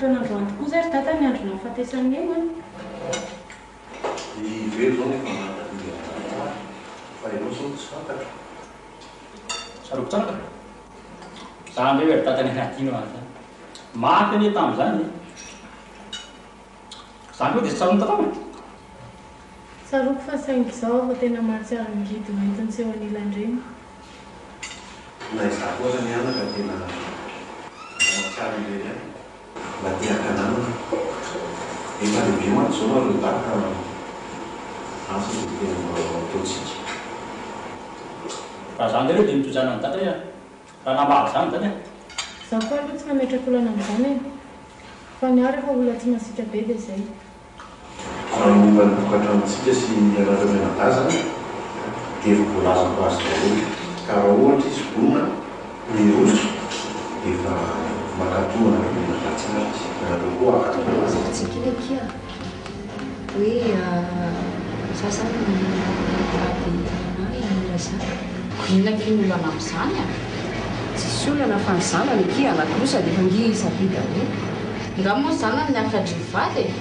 Tadidiko taona androany tokoa izay ry Dada ny andro nahafatesan'i Neny an! I Velo izao no efa mahatadidy an'izany tsara fa ianao izao no tsy fantatro. Tsaroako tsara ka! Za indray ry Dada ny hadino an'izany. Mafy anie tamin'izany e! Izany koa dia tsy tsaroan'i Tatana? Tsaroako fa saingy izao aho vao tena mahatsiaro ny ngidy maintin'ny seho anilan-dreny. Na izaho koa aza mianaka tena mahatsiaro irery ihany. Mba te haka namana. Efa lehibe mantsy izao nareo dahy ka asa izay tena mba ho ataontsika. Raha izany indray aloha dia mitojana an'i Dada hoe raha namaly izany Dada e. Izaho koa aloha tsy mametraka olana amin'izany e. Fa ny ahy rehefa olona tsy masiaka be dia izay. Raha ny momba ny tokantranontsika sy ny anareo mianadahy izany dia efa voalazako azy daholo ka raha ohatra izy vonona ny hiroso dia efa mankatò anareo mianadahy tsara izy, ianareo koa hankatò azy. Tsy kely akia hoe za zany nivady anah i Razaka. Inona akia ny olana amin'izany a? Tsisy olana fa ny zanany akia anankiroa sady efa ngeza be daholo. Nga moa zanany niakadry vady e?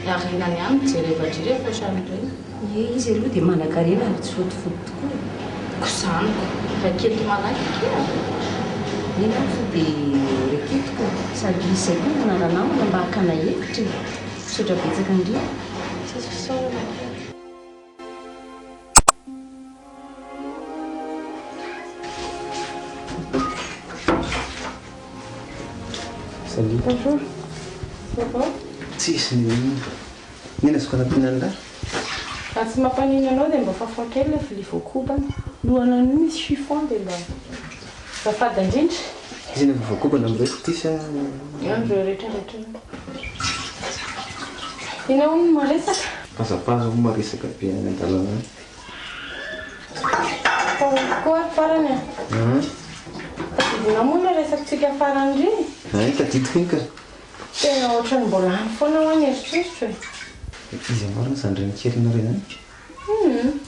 Arinany ihany mijereva dry rehefa ohatran'ireny. Ie, izy aloha dia manankarena ary tsy fotofody tokoa e. Ko zany ko, raketo malaky akia a! Eny ary fa dia reketiko sady izy izay koa manana namana mba hakana hevitra e! Misaotra betsaka indrindra. Tsisy fisaorana akia. Salut. Bonjour. Ça va? Tsisy n'inon'inona. Inona azoko anampiana an'lah? Raha tsy mampaninona anao dia mba fafao kely ilay vilia voakobana. Lohana an'io misy chiffon dia mba azafady indrindra. Iza no efa voakobana amin'ireo ity sa? Ireo rehetra rehetra ireo. Inona hono no maresaka? Pazapaza hono maresaka be any an-dalana any. Fa hono tokoa ary farany a! Tadidinao moa ilay resakitsika farany ireny? Hay, tadidiko iny ka. Tena ohatran'ny mbola any foana hoa ny eritreritro e! Iza marina izany renikelinareo izany? Humm.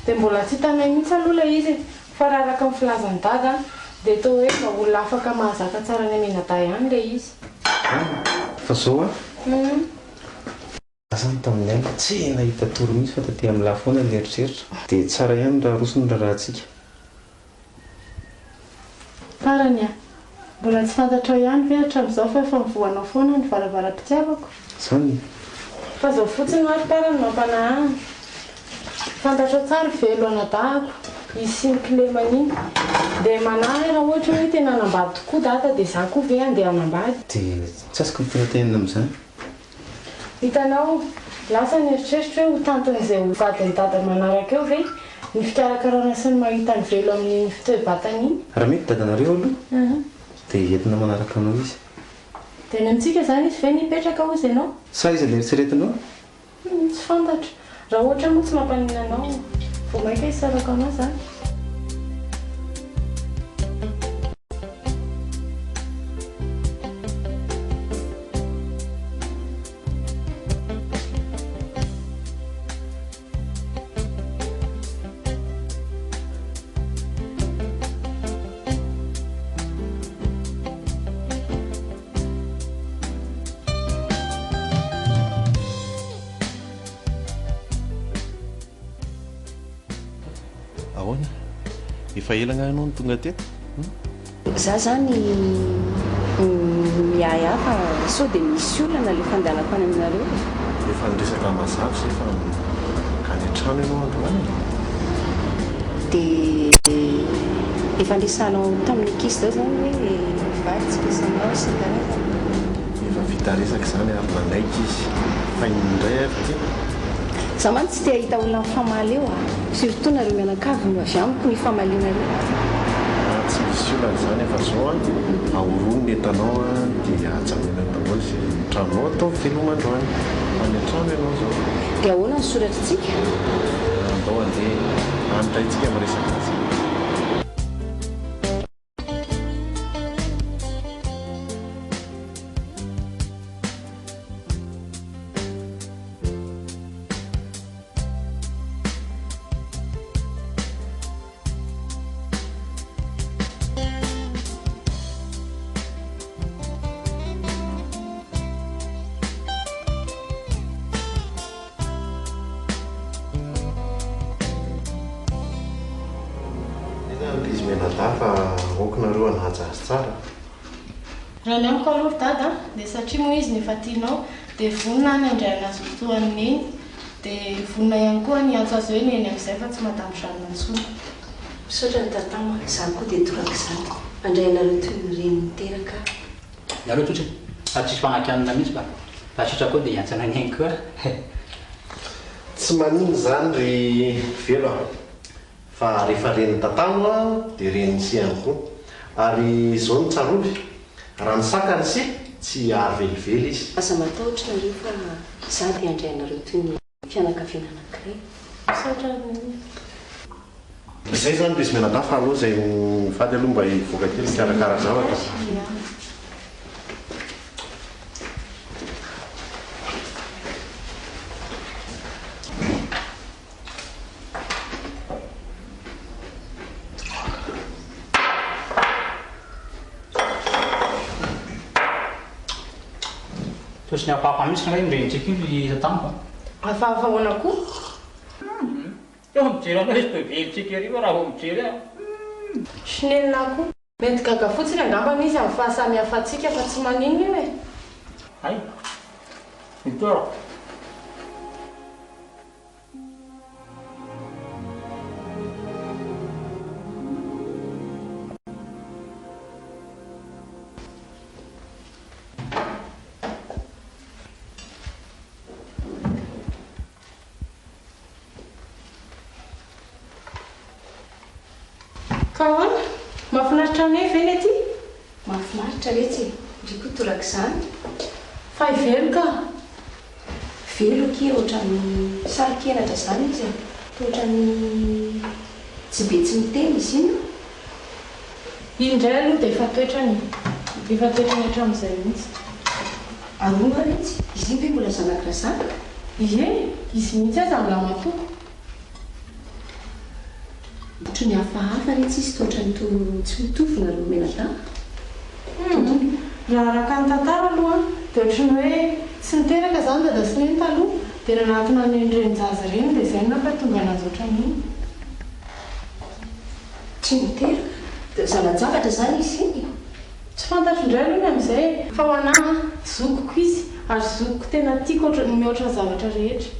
Dia mbola tsy hitanay mihitsy aloha ilay izy e! Fa raha araka ny filazan'i Dada dia toa hoe mba olona afaka mahazaka tsara ny aminadahy ihany ilay izy. Ah! Fa zao an! Humm. Lasa ny tamin'ny alina, tsy nahita tory mihitsy fa taty amin'ny lahy foana ny eritreritra. Dia tsara ihany raha aroso ny raharahantsika. Farany a! Mbola tsy fantatrao ihany ve hatramin'izao fa efa mivohanao foana ny varavaram-pitiavako? Zany e! Fa zao fotsiny hoa ry Tara no mampanahy ahy. Fantatrao tsara velo anadahako izy sy ny kilemany iny. Dia manahy aho raha ohatra hoe tena hanambady tokoa dada dia za koa ve handeha hanambady? Dia tsy azoko ny tianao tenenina amin'izany. Hitanao, lasa ny eritreritro hoe ho tantin'izay ho vadin'i dada manaraka eo ve ny fikarakarana sy ny mahita an'i Velo amin'iny fitoe-batana iny? Raha mety dadanareo aloha dia entina manaraka anao izy. Dia any amintsika izany izy ve no hipetraka hozy ianao? Sa iza ilay eritreretinao? Humm, tsy fantatro. Raha ohatra moa tsy mampaninona anao, vao mainka hisaraka anao izany. Ahoana? Efa ela angaha ianao no tonga teto? Hum? Za zany miahiahy fa sao dia misy olana le fandehanako any aminareo e. Efa niresaka mazava izay fa any an-trano ianao androany e. Dia efa niresahanao tamin'ny ankizy tao zany hoe mivadika sy anao sy ny karazany? Efa vita resaka izany ary nanaiky izy. Fa inona indray ary ity? Za mantsy tsy te hahita olona mifamaly eo a! Surtout nareo mianakavy no avy amiko ny ifamalianareo. Ah tsy misy olana izany fa zao an, ahorono ny entanao an dia ajanony eo daholo izay tranonao ataovy veloma androany fa any an-trano ianao zao. Dia ahoana ny soratr'tsika? Andao handeha e! Any indray tsika miresaka an'izay. hanaja azy tsara. Raha ny amiko aloha ry dada a, dia satria moa izy no efa tianao dia vonona aho ny handray anazy ho toa an'i Neny, dia vonona ihany koa aho ny hiantso azy hoe Neny amin'izay fa tsy Madame Jeanne intsony. Misaotra an'i Tatamo a, izaho koa dia torak'izany. Mandray anareo toy ny reny niteraka aho. Nareo tsotra fa tsisy fagnakianana mihitsy fa raha sitrako eo dia hiantsana an'i Neny koa. Tsy maninona izany ry Velo a! Fa rehefa ren'i Tatamo a dia ren'i se ihany koa. Ary izao no tsarovy, raha nisaka ny se, tsy hiaro velively izy. Aza matahotra nareo fa izaho dia handray anareo toy ny fianakaviana anankiray. Misaotra Neny. Izay izany ry izy mianadahy fa aleo izay mivady aloha mba hivoaka kely hikarakara zavatra. Toa tsy nihafahafa mihitsy angaha iny renintsika iny ry tamiko a. Hafahafa ahoana koa? Hum. Teo mijery anao izy toa velontsika ery fa raha vao mijery aho. Hum. Chinelina koa. Mety gaga fotsiny angambany izy amin'ny fahasamihafantsika fa tsy maninona io e! Hay. Victor. Ka ahoana? Mahafinaritra anay ve ny aty? Mahafinaritra retsy e! Ndry koa torak'izany. Fa i Velo ka! Velo akia ohatran'ny saro-kenatra izany izy e! Toa ohatran'ny tsy be tsy miteny izy iny an! Iny indray aloha dia efa toetrany e! Efa toetrany hatramin'izay mihitsy. Ahoana retsy? Izy iny ve mbola zanak'i Razaka? Ie! Izy mihitsy aza no lahimatoako. Ohatry ny hafahafa retsy izy toa ohatran'ny toa tsy mitovy nareo mianadahy. Humm! Raha araka ny tantara aloha dia ohatry ny hoe tsy niteraka izany dada sy neny taloha dia nanatona an'ireny renin-jaza ireny dia izay no nampatonga anazy ohatran'iny. Tsy niteraka? Dia zana-javatra izany izy iny? Tsy fantatro indray aloha ny amin'izay e! Fa ho anà an, zokiko izy ary zokiko tena tiako ohatry ny mihoatra ny zavatra rehetra.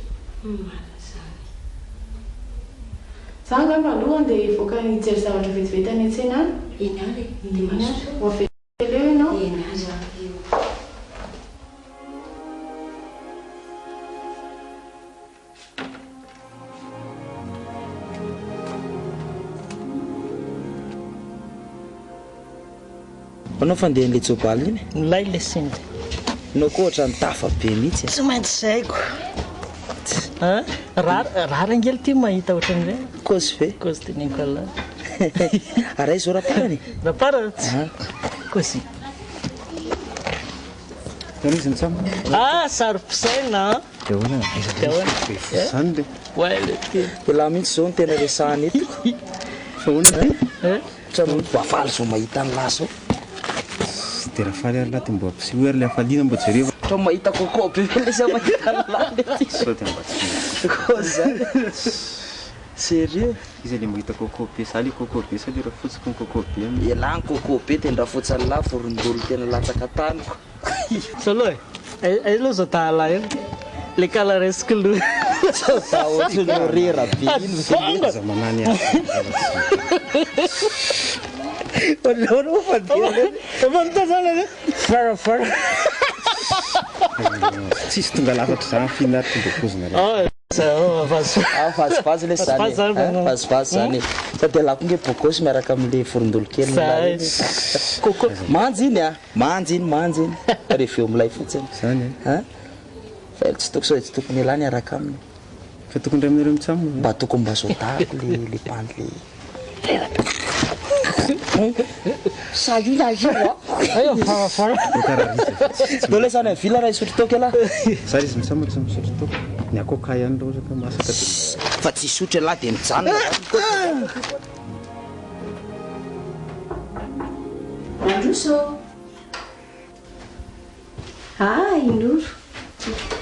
Marina izany. Za angamba aloha andeha hivoaka hijery zavatra vetivety any an-tsena any. Eny ary e! Dia mazotoa. Ho avela eo ianao. Eny ary eo. Anao fandehan'le jobaly iny? Milay le singa. Enao koa ohatran'ny tafa be mihitsy e. Tsy maintsy zaiko. An? Rara, rara ange ity mahita ohatran'ireny. Kôzy ve? Kôzy teneniko an'lah. Ary aiza izao raparany e? Raparany? Kôzy. Tena izy mitsam. Ah, saro-pisaina an! Dia ahoana? Aiza Dia ahoana? Be fotsy izany le. Ouais le ty. Elah mihitsy izao no tena resahana eto. Fa ahoana ty? Eh? Ohatran'ny mba faly vao mahita an'lah zao. Dia raha faly ary lah dia mba ampisehoy ary le hafaliana mba jereo. Ohatran'ny mahita coco be ve lesy aho mahita an'lah le ty. Sao dia mba tsy mahita. Koa zany. Sérieux? Iza le mahita coco be? Za le coco be sa le rafotsiko ny coco be? Elah ny coco be dia ny rafotsan'lah vorondolo tena latsaka taniko. Solo e! Aiza aloha zao tahala io? Le kala resiko loha. Sao za ohatry ny orera be iny ve le. Aza manany ahy. Aleo aloha fa dia aleo. Efa nitazana ve? Fara fara. Tsisy tonga lafatra zany finaritra mba pozinareo. Vazivazy lesy zany e. Vazivazy zany e. Sady ialako nge bogosy miaraka amle vorondolo kely milay iny. Coco. Manja iny a! Manja iny, manja iny. Reveo milay fotsiny. Zany e. An? Fa tsy tokony sao dia tsy tokony ialahy niaraka aminy. Fa tokony ndray aminareo mitsam ve? Mba tokony mba zao-dahako le le bandy le. Salut la io a! Ndao lesy any amin'ny villa raha hisotro toaka ialahy. Za izy mitsam tsy misotro toaka. Ny ahy coca ihany raha ohatra ka masaka dia. Fa tsy hisotro ialahy dia mijanona zany. Mandroso ô! Ah, i Noro.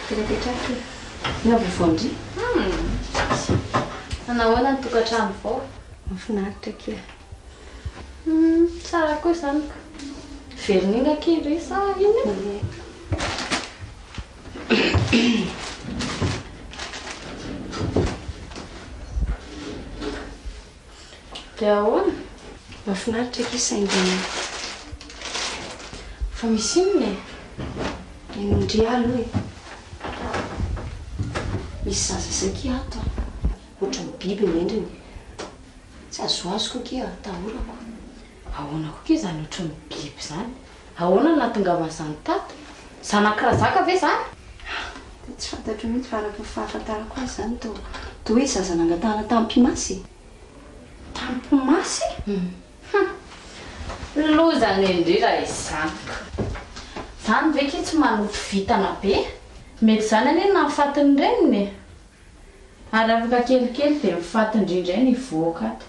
Tena petraka e. Inona vaovao ndry? Hum. Nahoana ny tokantrano vao? Mahafinaritra akia. Humm tsara koa izany ka. Velon'ina akia ry sa inona e? Dia ahoana? Mahafinaritra akia saingy Fa misy inona e? Henondry aloha e. Misy zaza izay akia ato a. Ohatran'ny biby ny endriny. Tsy azoazoko akia, atahorako. Ahoana koa akia izany ohatran'ny biby izany? Ahoana no nahatongavan'izany tato? Zanak'i Razaka ve izany? Dia tsy fantatro mihitsy fa araka ny fahafantarako azy izany toa toa hoe zaza nangatahana tamim-pimasy e! Tamim-pimasy? Hum! Loza nendry raha izany ka! Izany ve akia tsy manoto vintana be? Mety izany anie no nahafaty ny reniny e! Ary afaka kelikely dia mifaty indrindray ny vohoka ato.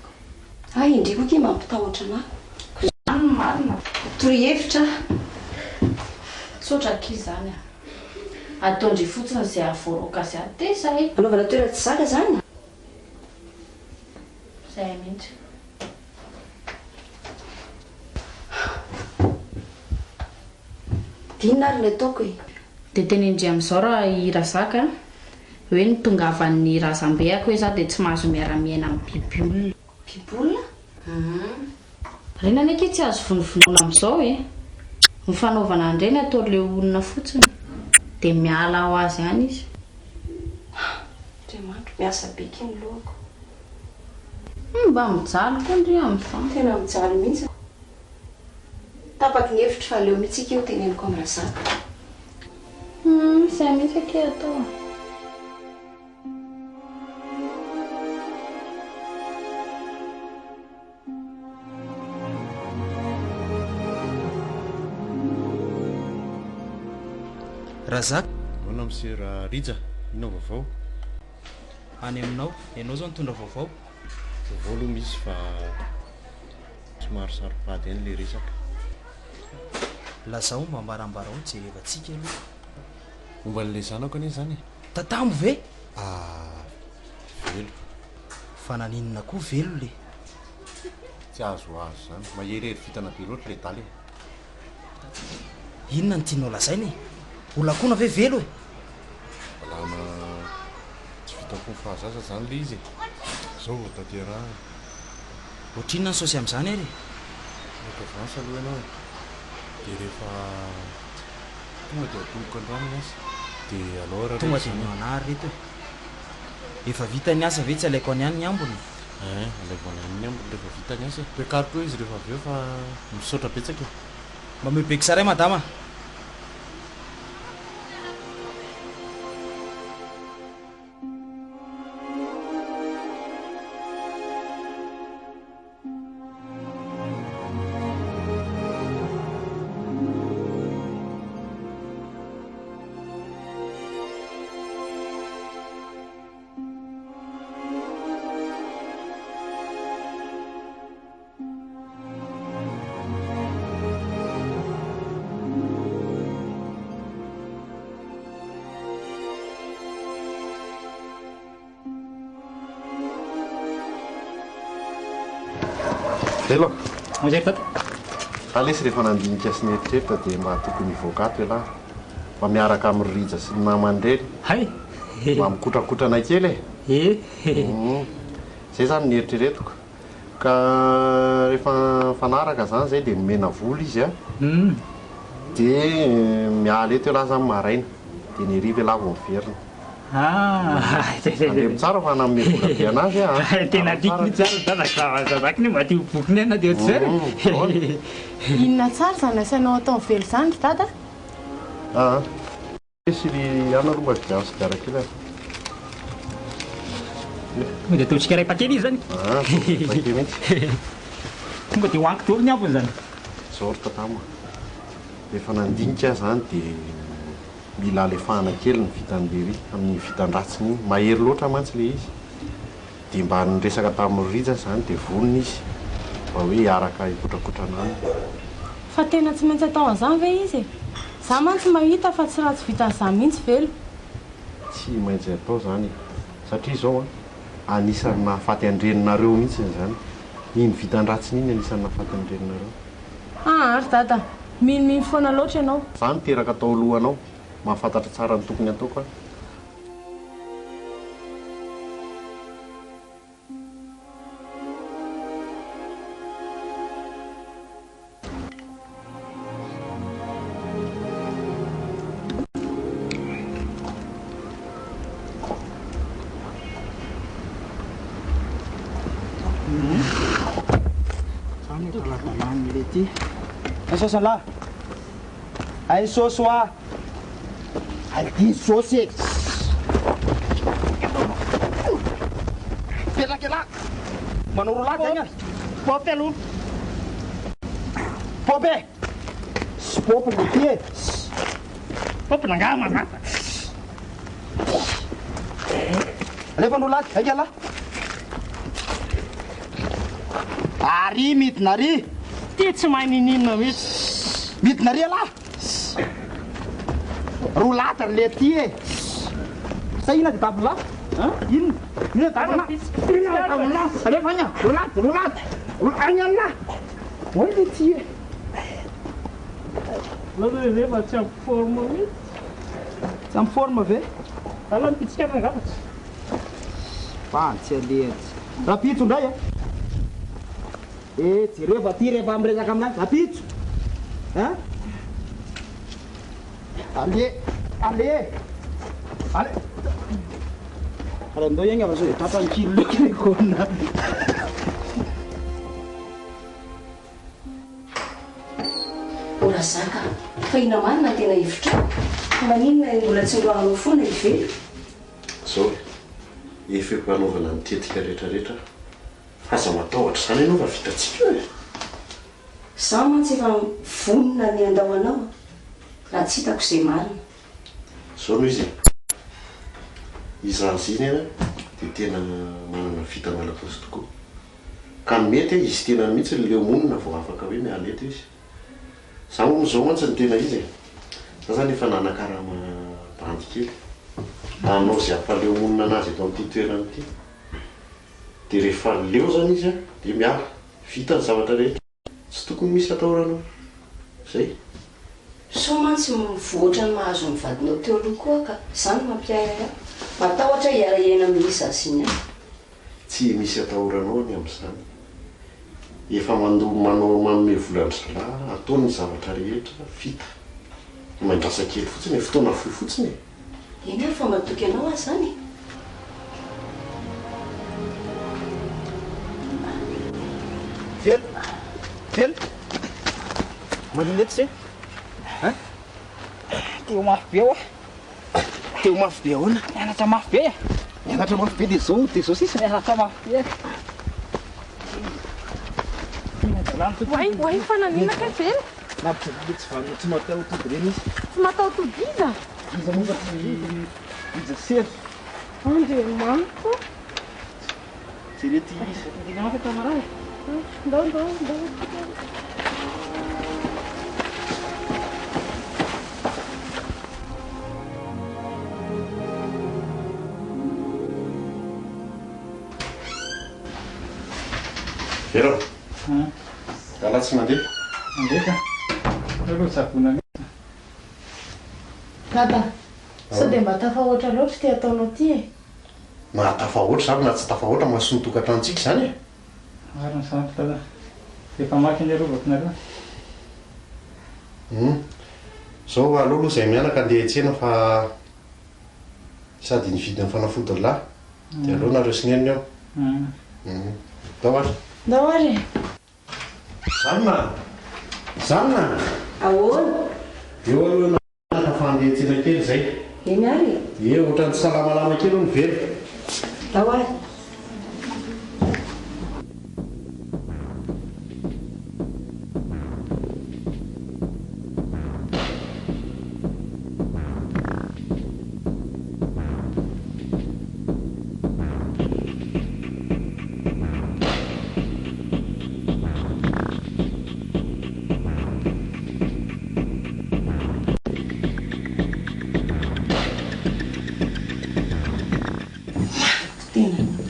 Hay indry koa akia mampitahotra anah. Izany no marina. Toroy hevitra aho. Tsotra akia izany a. Ataon-dry fotsiny izay hahavoaroaka azy ato dia izay. Anaovana toeran-tsy zaka izany? Izay mihitsy. Dia inona ary ny ataoko e? Dia teneno-dry amin'izao raha i Razaka hoe ny tongavan'ny razambeako hoe za dia tsy mahazo miara-miaina amin'ny biby olona. Biby olona? Hum. Reny anie akia tsy azo vonovonoina amin'izao e. Ny fanaovana an'ireny atao le olona fotsiny dia miala ho azy any izy. Andriamanitro, miasa be akia ny lohako. Hum mba mijaly koa ndry amin'izany. Tena mijaly mihitsy. Tapaky ny hevitro fa aleo mihitsy akia ho teneniko amin'i Razaka. Humm izay mihitsy akia atao a. Razaka. Ahoana Monsieur Rija, inona vaovao? Any aminao, ianao izao nitondra vaovao? Vaovao aloha misy fa somary saropady ihany ilay resaka. Lazao mba ambarambarao jerevantsika aloha. Momba an'ilay zanako anie izany e. Tatamo ve? Ah, velo. Fa naninona koa velo le? Tsy azoazo izany. Maherihery vintana be loatra ilay dala e. Inona no tianao lazaina e? Olakona ve velo e? Lalàna tsy vita fony fahazaza izany ilay izy e. Izao vao tanterahina. Ohatrinona ny saosy amin'izany ary e? Maka avance aloha ianao e. Dia rehefa tonga dia atomboka androany ny asa. Dia alao ary Tonga aloha dia izany e. omeo anah ary reto e. Efa vita ny asa ve tsy alaiko any ihany ny ambiny? Ein, alaivo any ihany ny ambiny rehefa vita ny asa e. Toekariko eo izy rehefa avy eo fa misaotra betsaka e. Mba omeo bekisa iray madama a. Hello. Bonjour Tata. Za lesy rehefa nandinika sy nieritreritra dia mba tokony hivoaka ato ialahy. Mba miaraka amin'i Rija sy ny namany ireny. Hay! Mba mikotrakotrana kely e. Eh! Zay zany ny eritreretiko. Ka rehefa nifanaraka zany zay dia nomena vola izy a. Dia miala eto ialahy zany maraina. Dia ny hariva ialahy vao miverina. Ah! Tandremo tsara fa nanome vola be anazy aho a. Tena tiako mihitsy zany ry dada, zazako ne mba te ho bokona na dia ohatr'izay e. Inona tsara izany asainao atao velo izany ry dada? Aa. Sy ry Ana aloha mba vidiano sigara kely a. Tonga dia ataontsika iray paquet izy zany. Aa, paquet mihitsy. Tonga dia hohaniko daholo ny ambiny zany. Zao ry tatamo a. Rehefa nandinika aho izany dia. Mila alefahana kely ny vitan'i Lery amin'iny vitan-dratsiny iny. Mahery loatra mantsy ilay izy. Dia mba niresaka tamin'i Rija izany dia vonona izy mba hoe hiaraka hikotrakotrana aminy. Fa tena tsy maintsy atao an'izany ve izy e? Za mantsy mahita fa tsy ratsy vitan'izany mihitsy velo. Tsy maintsy atao izany e! Satria izao an, anisan'ny nahafaty an-dreninareo mihitsy izany. Iny vitan-dratsiny iny anisan'ny nahafaty ny reninareo. Aa ry dada, minomino foana loatra ianao. Za niteraka tao alohanao, mahafantatra tsara ny tokony hataoko aho. Zany adaladalàn'ny lety. Ay saosy an'lah. Ay saosy hoa. Ay ty saosy e. Petraka elah. Manao roulade zany ah. Pop aloha. Pop e. Pop lety e. Pop nangaha manata. Alefa ny roulade, aika lah. Ary midina ary. Ty tsy mahay nininona mihitsy. Midina ary elah. Roulade ry lety e. Sa inona dia tabla? Inona? Inona tabla? Inona tabla? Alefa agny ah. Roulade, roulade. Agny elah. Oay lety e. Nareo rehefa tsy ampy forme mihitsy. Tsy ampy forme ve? Aleo mipitsika angamba. Fa tsy aleha tsy. Rapitso indray a! Eh jereo fa ty rehefa miresaka aminahy. Rapitso! Hein? Allez! Allez! Allez! Raha ndao iagny fa sao dia tratran'ny kilo lekona. O Razaka a! Fa inona marina no tena hevitrao? Fa maninona no mbola tsy noroahanao foana i Velo? Zao e, efa eo anaovana ny tetika rehetra rehetra aho. Fa aza matahotra izany ianao fa vitantsika io e! Izaho mantsy efa vonona ny handao anao raha tsy hitako izay marina. Zao no izy e! I Zaza iny an dia tena manana vintana lakozia tokoa. Ka ny mety e, izy tenany mihitsy no leo monina vao afaka hoe miala eto izy. Za hono zao mantsy no tena izy e. Za zany efa nanakarama bandy kely hanao ze hampaleo monina anazy eto amin'ity toerana ity. Dia rehefa leo zany izy an, dia miala. Vita ny zavatra rehetra. Tsy tokony misy atahorana zay. Sao mantsy mivoatra ny mahazo ny vadinao teo aloha koa ka, izany no mampiahiahy ahy. Matahotra aho hiara-hiaina amin'i zaza iny ihany. Tsy misy atahoranao ny amin'izany. Efa mandoa manao manome vola an-dry zalahy ataony ny zavatra rehetra vita. Miandrasa kely fotsiny e, fotoana fohy fotsiny e. Eny ary fa matoky anao aho izany e. Velona! Velona! Manina eto se? Hein? Te ho mafy be hoa. Te ho mafy be ahoana? Mianatra mafy be e. Mianatra mafy be dia zao dia zao sisa. Mianatra mafy be. Oay, oay, fa naninona kay Velo? Nampijaly tsy vanona tsy mataho-tody ireny izy. Tsy mataho-tody iza? Iza moa fa tsy iza sery. Andriamanitra. Jereo ty izy. Ndao, ndao, ndao. Vero. Zalahy tsy mandeha. Mandeha ka. Aleo aloha tsaboina mihitsy. Dada, sao dia mba tafahoatra loatra ity ataonao ity e? Na tafahoatra izany na tsy tafahoatra mahasoa ny tokantranontsika izany e! Marina izany ry dada. Efa maty anie rovako nareo. Hum. Zao aleo aloha izay mianaka andeha hiantsena fa sady nividy ny fanafody ry lahy dia aleo nareo sy neny eo. Hum. Ndao ary. Ndao ary e. Zanona! Zanona! Ahoana? Eo aloha ianao. Anaka fa handeha hiantsena kely izay. Eny ary e. Ie, ohatran'ny tsy salamalama kely hono Velo. Ndao ary. Mafy tena.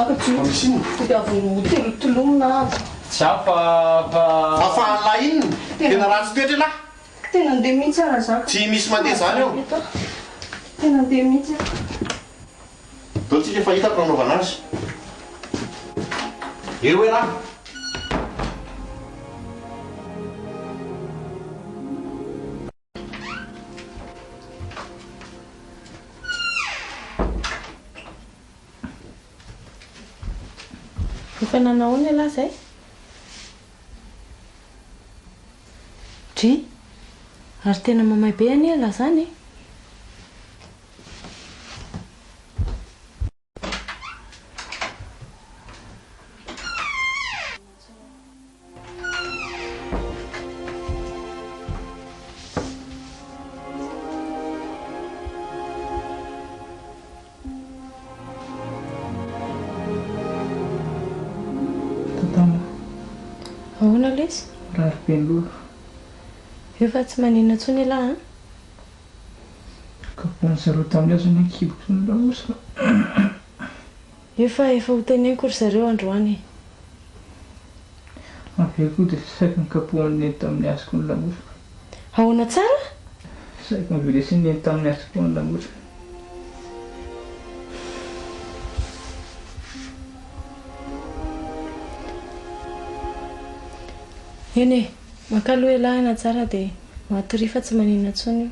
Razaka tsy Fa misy inona? Tadiaviny tolotolomina aho. Tsy aho fa fa. Fa fa an'lah inona? Tena ratsy toetra elah. Tena andeha mihitsy aho Razaka. Tsy misy mandeha zany eo. Tena andeha mihitsy aho. Ndao tsika fa hitako nanaovana azy. Eo elah. Efa nanao ahoana ialahy izay? Dry, ary tena mamay be anie ialahy izany e! Tatamo. Ahoana lesy? Marary be ny lohako. Io fa tsy maninona intsony ialahy an! Kapohiny zareo tamin'ny hazo ny kiboko sy ny lamosiko. Io fa efa ho teneniko ry zareo androany e. Avy eo koa dia saiky nokapohin'i Neny tamin'ny hazo koa ny lamosiko. Ahoana tsara? Saiky novelesin'i Neny tamin'ny hazo koa ny lamosiko. Eny e, maka aloha ialahy aina tsara dia matoria fa tsy maninona intsony io.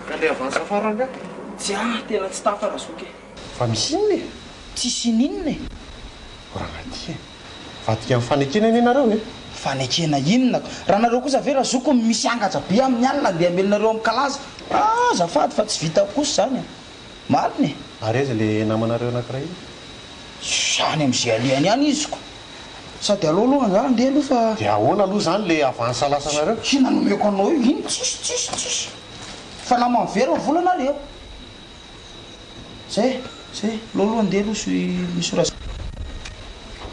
Ka le avance farany nga? Tsy ah, tena tsy tafa razoky e. Fa misy inona e? Tsisy ininona e. Rangahy e. Vadika amin'ny fanekena anie nareo e. Fanekena inona? Raha nareo kosa ve razoky misy angatra be amin'ny alina andeha hamelonareo amin'ny kalaza? Ah azafady fa tsy vitako kosa izany e. Marina e. Ary aiza le namanareo anakiray iny? Any amin'izay alehany any izy ko. Sady aleo aloha angaha andeha aloha fa. Dia ahoana aloha izany le avance lasanareo? Inona no omeko anao io? Ino? Tsisy, tsisy, tsisy. Fa naman'ny very ny volanareo. Zay, zay. Aleo aloha andeha aloha sy misy ora.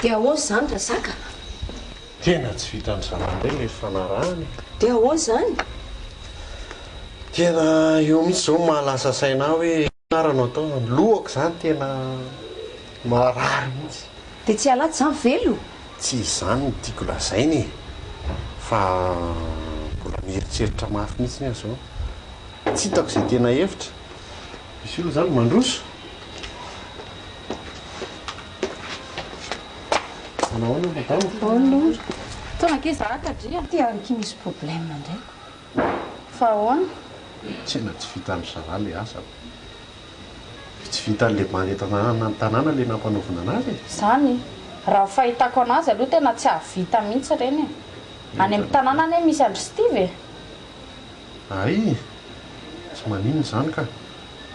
Dia ahoana izany Razaka? Tena tsy vitan-dry zalahy indray ilay fifanarahana e. Dia ahoana izany? Tena eo mihitsy izao no mahalasa saina ahy hoe inona ary no atao. Ny lohako izany tena marary mihitsy. Dia tsy halatsy izany velo? Tsy izany no tiako lazaina e! Fa mbola mieritreritra mafy mihitsy aho izao. Tsy hitako izay tena hevitra. Misy olona izany mandroso? Manao ahoana madama? Bonjour. Tonga akia za ka dry a. Ty ary akia misy problème indray ko. Fa ahoana? Tena tsy vitan'ny zalahy le asa. Tsy vitan'le bandy eto an-tanàna le nampanaovina anazy e. Zany. Raha ny fahitako anazy aloha tena tsy hahavita mihitsy ireny e. Any amin'ny tanàna anie misy an-dry Steve e. Hay! Tsy maninona izany ka.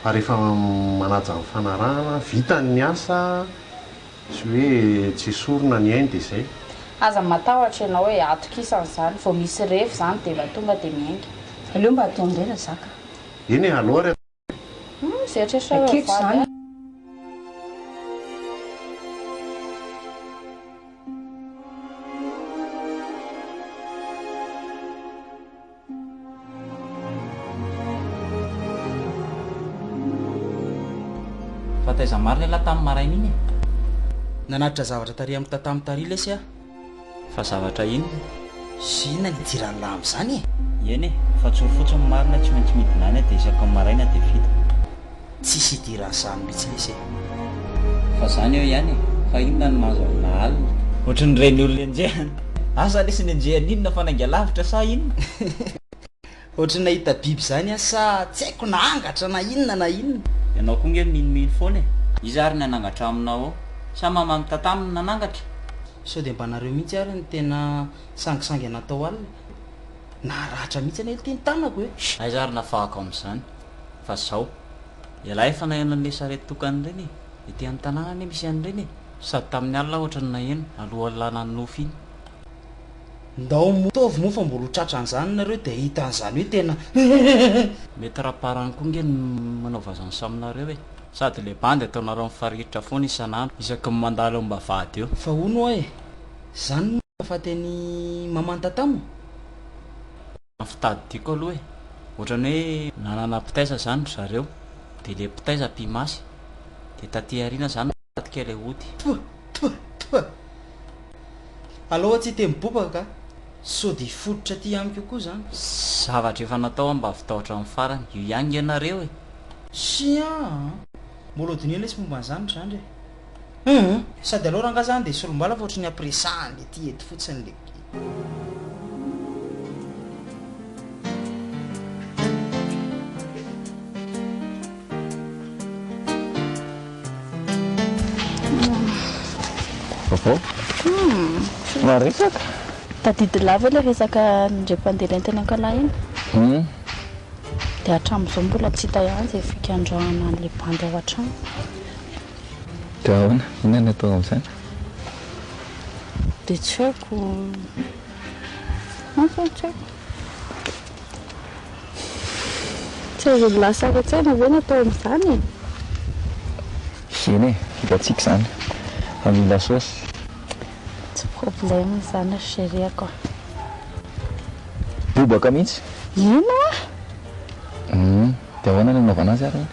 Fa rehefa manaja ny fanarahana, vita ny asa, tsy hoe tsy esorina ny ainy dia izay. Aza matahotra ianao e, atokisana izany, vao misy revy izany dia efa tonga dia miainga. Aleo mba atao indray Razaka. Eny e, aleo ary atao. Hum, izay eritreritrareo Aketo vady izany. a. Fa taiza marina ialahy tamin'ny maraina iny e? Nanatitra zavatra tary amin'ny tatamo tary lesy aho. Fa zavatra inona? Sy inona ny idiran'lah amin'izany e? Eny e, fa. Fa tsory fotsiny ny marina tsy maintsy midina any dia isaky ny maraina dia vita. Tsisy idiran'izany mihitsy lesy e. Fa zany eo ihany e, fa inona no mahazo an'i Nahalina? Ohatran'ireny olona enjehana. Asa lesy nenjehana inona fa nainga lavitra sa inona? Ohatry ny nahita biby izany aho sa tsy haiko na angatra na inona na inona. Ianao koa nge minomino foana e! Iza ary nanangatra aminao ao? Sa mama mitatamy no nanangatra? Sao dia mba nareo mihitsy ary no tena sangisangy natao alina? Naratra mihitsy anie ity ny tanako e! Aiza ary nafahako amin'izany fa zao. Ialahy efa naheno an'ilay sarety tokana ireny e! Ety amin'ny tanàna anie misy an'ireny e! Sady tamin'ny alina ohatra no naheno, alohan'ny lanan'ny iny. Ndao moa ataovy moa fa mbola ho tratran'izany nareo dia hahita an'izany hoe tena Mety raparany koa nge no manao vazansa aminareo e! Sady le bandy ataonareo mifaritra foana isan'andro isaky ny mandalo eo ambavahady eo. Fa hono hoa e! Zany no mahafaty an'i maman tatamo? Ny fitadidiako aloha e! Ohatran'ny hoe nanana mpitaiza zany ry zareo dia le mpitaiza mpimasy dia taty aoriana zany nivadika ilay ody. Toa! Toa! Toa! Alao atsy hiteny bobaka ka! Sao dia hiforitra aty amiko koa zany. Zavatra efa natao aho mba vitao hatramin'ny farany. Io ihany nge nareo e! Chien a! Mbola ho dinihina lesy momba an'izany ry zandry e! Hum! Sady alao rangaha zany dia solombala fa ohatry ny ampiresahana ety eto fotsiny le. Vaovao? Maresaka? Tadidy lava ilay resaka indray mpandeha nentina ankalahy iny. Dia hatramin'izao mbola tsy hita ihany izay fikandrahana an'ilay bandy ao an-trano. Dia ahoana? Inona no atao amin'izany? Dia tsy haiko. Asa tsy haiko. Tsy azon'ny lahy sary an-tsaina ve ny atao amin'izany e? Eny e, hitantsika izany fa mila saosy. Tsy problème izany ry chérie-ko a. Bobaka mihitsy. Ino hoa? Hum, dia ahoana ny anaovana azy ary iny?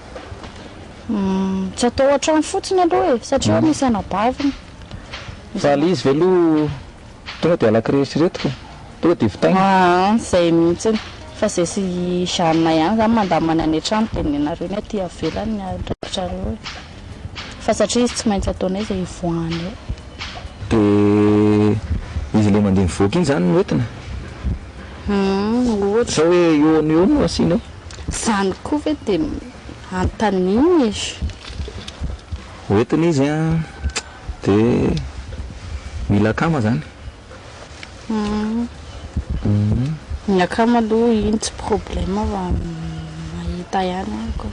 Hum, tsy atao ao an-trano fotsiny aloha e, satria ao misy anabaviny. Fa ilay izy ve aloha Tonga dia alako eritreretiko e! Tonga dia vitaina. Aa zay mihitsiny. Fa zay sy Jeanne ihany zany mandamina ny any an-trano dia nenareo ny aty avelany ny andraikitrareo e. Fa satria izy tsy maintsy ataonay izay hivoahany eo. Dia izy ilay mandeha mivoaka iny izany no entina? Humm ohatra. Sa hoe eo no eo no asiana eo? Zany koa ve dia anontaniana e. Ho entina izy an! Dia mila akama zany. Ny akama aloha iny tsy problème fa mahita ihany aho ko.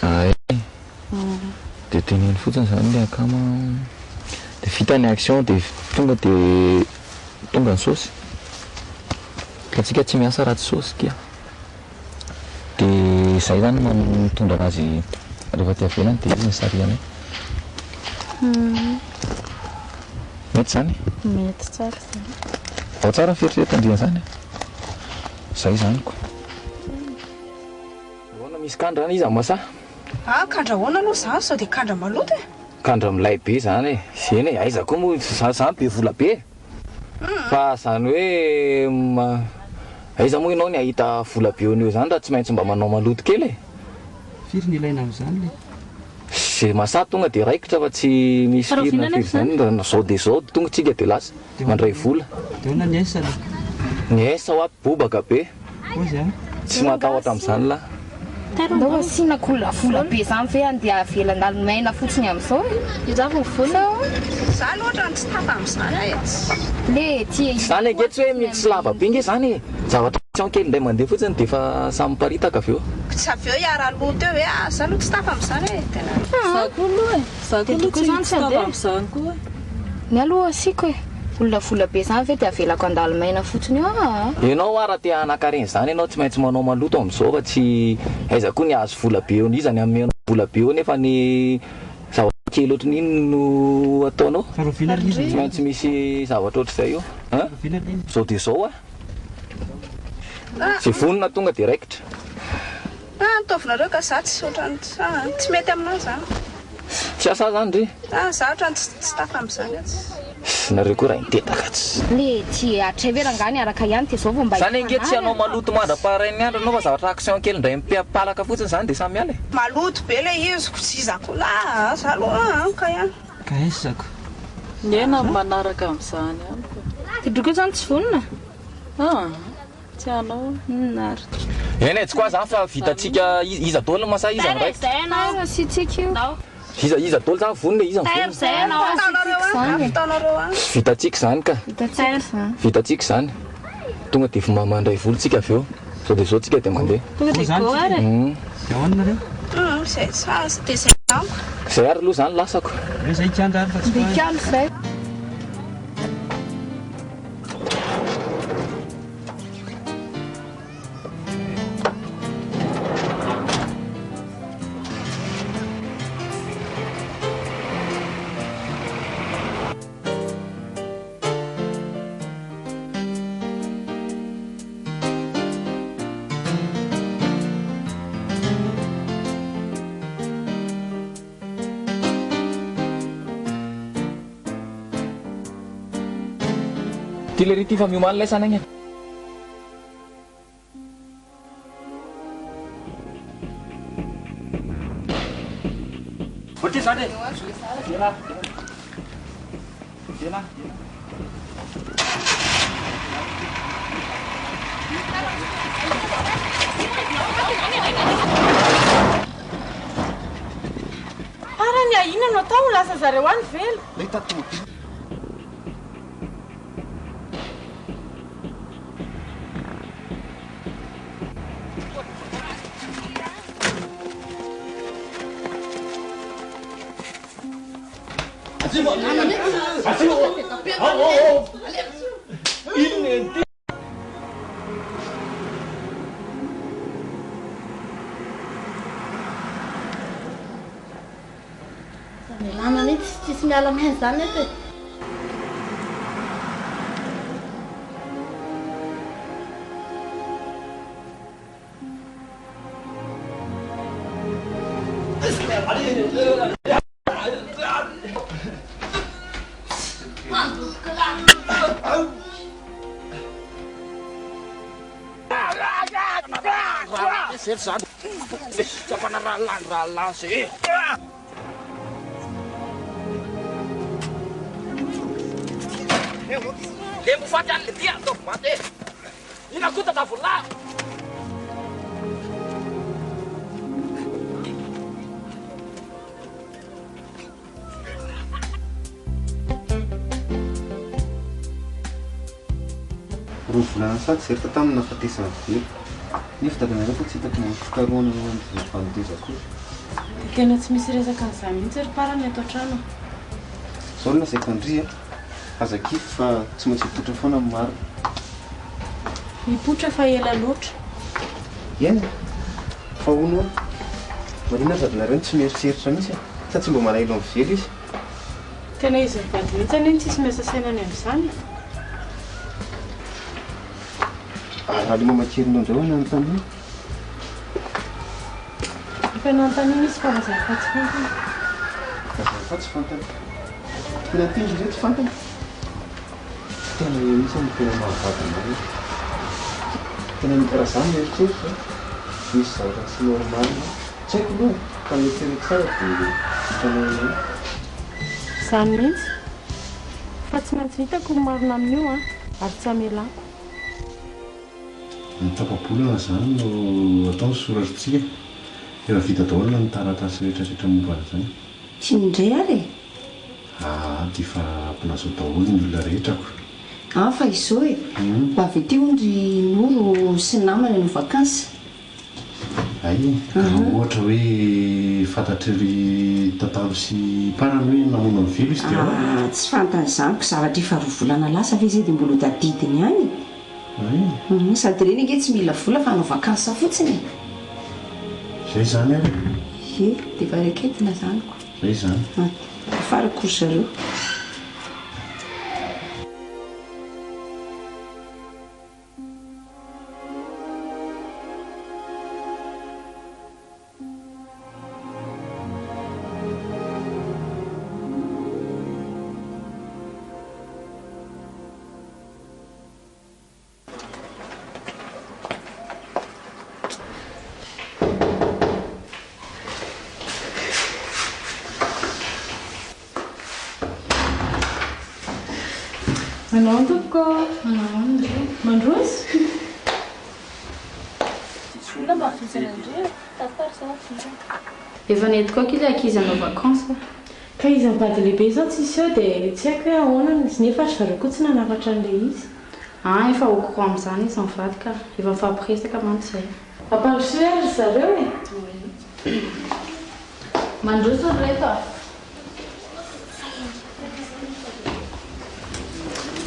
Ay. Dia teneno fotsiny zany ilay akama. Dia vita ny action dia tonga dia tonga ny saosy. Ka tsika tsy miasa raha tsy saosy kia. Dia izay izany no mitondra anazy rehefa aty avelany dia izy no sarihanay. Mety izany? Mety tsara izany. Ao tsara ny fieritreretandry an'izany a! Izay izany ko. Ahoana misy kandra any iza Masa? Ah kandra ahoana aloha izany sao dia kandra maloto e! Kandra milay be izany e! Eny e, aiza koa moa izany be vola be e! Fa zany hoe aiza moa ianao ny hahita vola be eo no eo zany raha tsy maintsy mba manao maloto kely e! Firy ny ilaina amin'izany le? Ze masahy tonga de raikitra fa tsy misy firy na firy zany, raha zao de zao tonga tsika de lasa mandray vola. De ahoana ny S aloha? Ny S hoa bobaka be. Kozy a! Tsy matahotra amin'izany lah. Ndao asiana kola vola be zany ve andeha avela andalo maina fotsiny amizao e! Iza avy ny vola? Za aloha otrany tsy tafa amizany e! Le ty e! Zany ange tsy hoe mitsy lava be nge zany e! Zavatra action kely indray mandeha fotsiny dia efa samy miparitaka avy eo. Tsy avy eo hiara-loha teo ve? Ah za aloha tsy tafa amizany e! Tena. Za koa aloha e! Za koa aloha tsy tafa amizany koa e! Ny aloha asiako e! Olona vola be zany ve dia avelako handalo maina fotsiny eo aa. Enao hoa raha te hanankarena izany enao tsy maintsy manao maloto amin'izao fa tsy aiza koa ny hahazo vola be eo iza ny hanome anao vola be eo nefa ny zavatra kely ohatrin'iny no ataonao tsy maintsy misy zavatra ohatr'izay eo an zao dia zao hoa ze vonona tonga dia raikitra. Ah ataovinareo ka za tsy otrany tsy mety aminah zany. Tsy asa zany ry? Ah za otrany tsy tafa amizany ah tsy. Nareo koa rainitetaka tsy. Le tsy hatray ve rangahy niaraka ihany dia zao vao mba Zany ange tsy hifanary hanao maloto mandra-paharain'ny andro anao fa zavatra action kely indray mipalaka fotsiny zany dia samy miala e. Maloto be le izy ko tsy iza ko lah za aloha an ka ihany. Ka aiza ko? Ny aina no manaraka amin'izany amiko. Dodro koa zany tsy vonona? Ah, tsy hanao. Inona ary? Eny e, tsy koa zany fa vitantsika iza daholo no masahy iza no raikitra. Zay anao. Asiantsika io. Iza iza daholo zany vonona e, iza no vonona? Zay anao. Vitantsika izany ka. Vitantsika izany. Vitantsika izany. Tonga dia efa mandray vola tsika avy eo. Zao dia zao tsika dia mandeha. Tonga dia go ary e. Dia ahoana nareo? Zay tsara dia zay amiko. Zay ary aloha zany lasako. Aleo zay hikiandra ary fa tsy Dia hikiandra izay. Ty lery ty fa miomany lay sana agny. Ohatry izany e. Dena. Dena. Farany a, inona no atao? Lasa zareo any velo. Nahita tomobile. Mialana mihitsy, tsisy miala main zany eto e. Roa volana sady zay ry tamin'ny nahafatesan'i Velo. Nefa dadanareo koa tsy hitako manao fikarohana eo amin'ny zava-doza akory. Dia tena tsy misy resaka an'izany mihitsy ry parany ato an-trano a. Zao no lazaiko an-dry a, aza kivy fa tsy maintsy hipoitra foana ny marina. Mipoitra fa ela loatra. Eny e! Fa hono hoa, maninona ary dadanareo no tsy mieritreritra mihitsy e? Sa tsy mba malahelo an'i Velo izy? Tena izy mivady mihitsy anie no tsisy miasa saina ny amin'izany e! Ary raha le mamakelinao indray hono nanontaniana? Efa nanontaniana izy fa lazany fa tsy fantany. Lazany fa tsy fantany. Tena tia izy ve tsy fantany? Tena eo mihitsy no tena mahavady anao io. Tena raha za mieritreritra misy zavatra tsy normal. Tsy haiko aloha e, fa mieritrereta tsara dia hitanao eo ihany. Izany mihitsy. Fa tsy maintsy hitako ny marina amin'io an, ary tsy hamelako. Ny tapa-bolana izany no atao ny soratritsika. Efa vita daholo ny taratasy rehetra rehetra momba an'izany. Tsy indray ary e! Aa dia efa ampilazao daholo ny olona rehetra ko. An fa izao e! Ho avy aty hono ry Noro sy ny namany hanao vacances. Hay e! Ka raha ohatra hoe fantatry ry Tatalo sy Parany hoe namono an'i Velo izy dia ahoana? Ah, tsy fantany izany ko zavatra efa roa volana lasa ve izay dia mbola ho tadidiny ihany e! Hay e! Hum, sady ireny ange tsy mila vola fa hanao vacances fotsiny e! Izay izany ary e! Ie, dia efa raiketina izany ko. Izay izany. Ah, farako ry zareo. Manao ahoana tompoko? Manao ahoana re? Mandroso? Tsisy olona mba vizana ndry e! Tantara za vizana. Efa nentiko aky ilay ankizy hanao vacances a. Ka izy mivady lehibe izao tsisy eo dia tsy haiko hoe ahoana nefa ry zareo koa tsy nanafatra an'ilay izy. An, efa au courant amin'izany izy mivady ka. Efa nifampiresaka mantsy izay. Ampandrosoy ary ry zareo e! Mandroso ry reto a!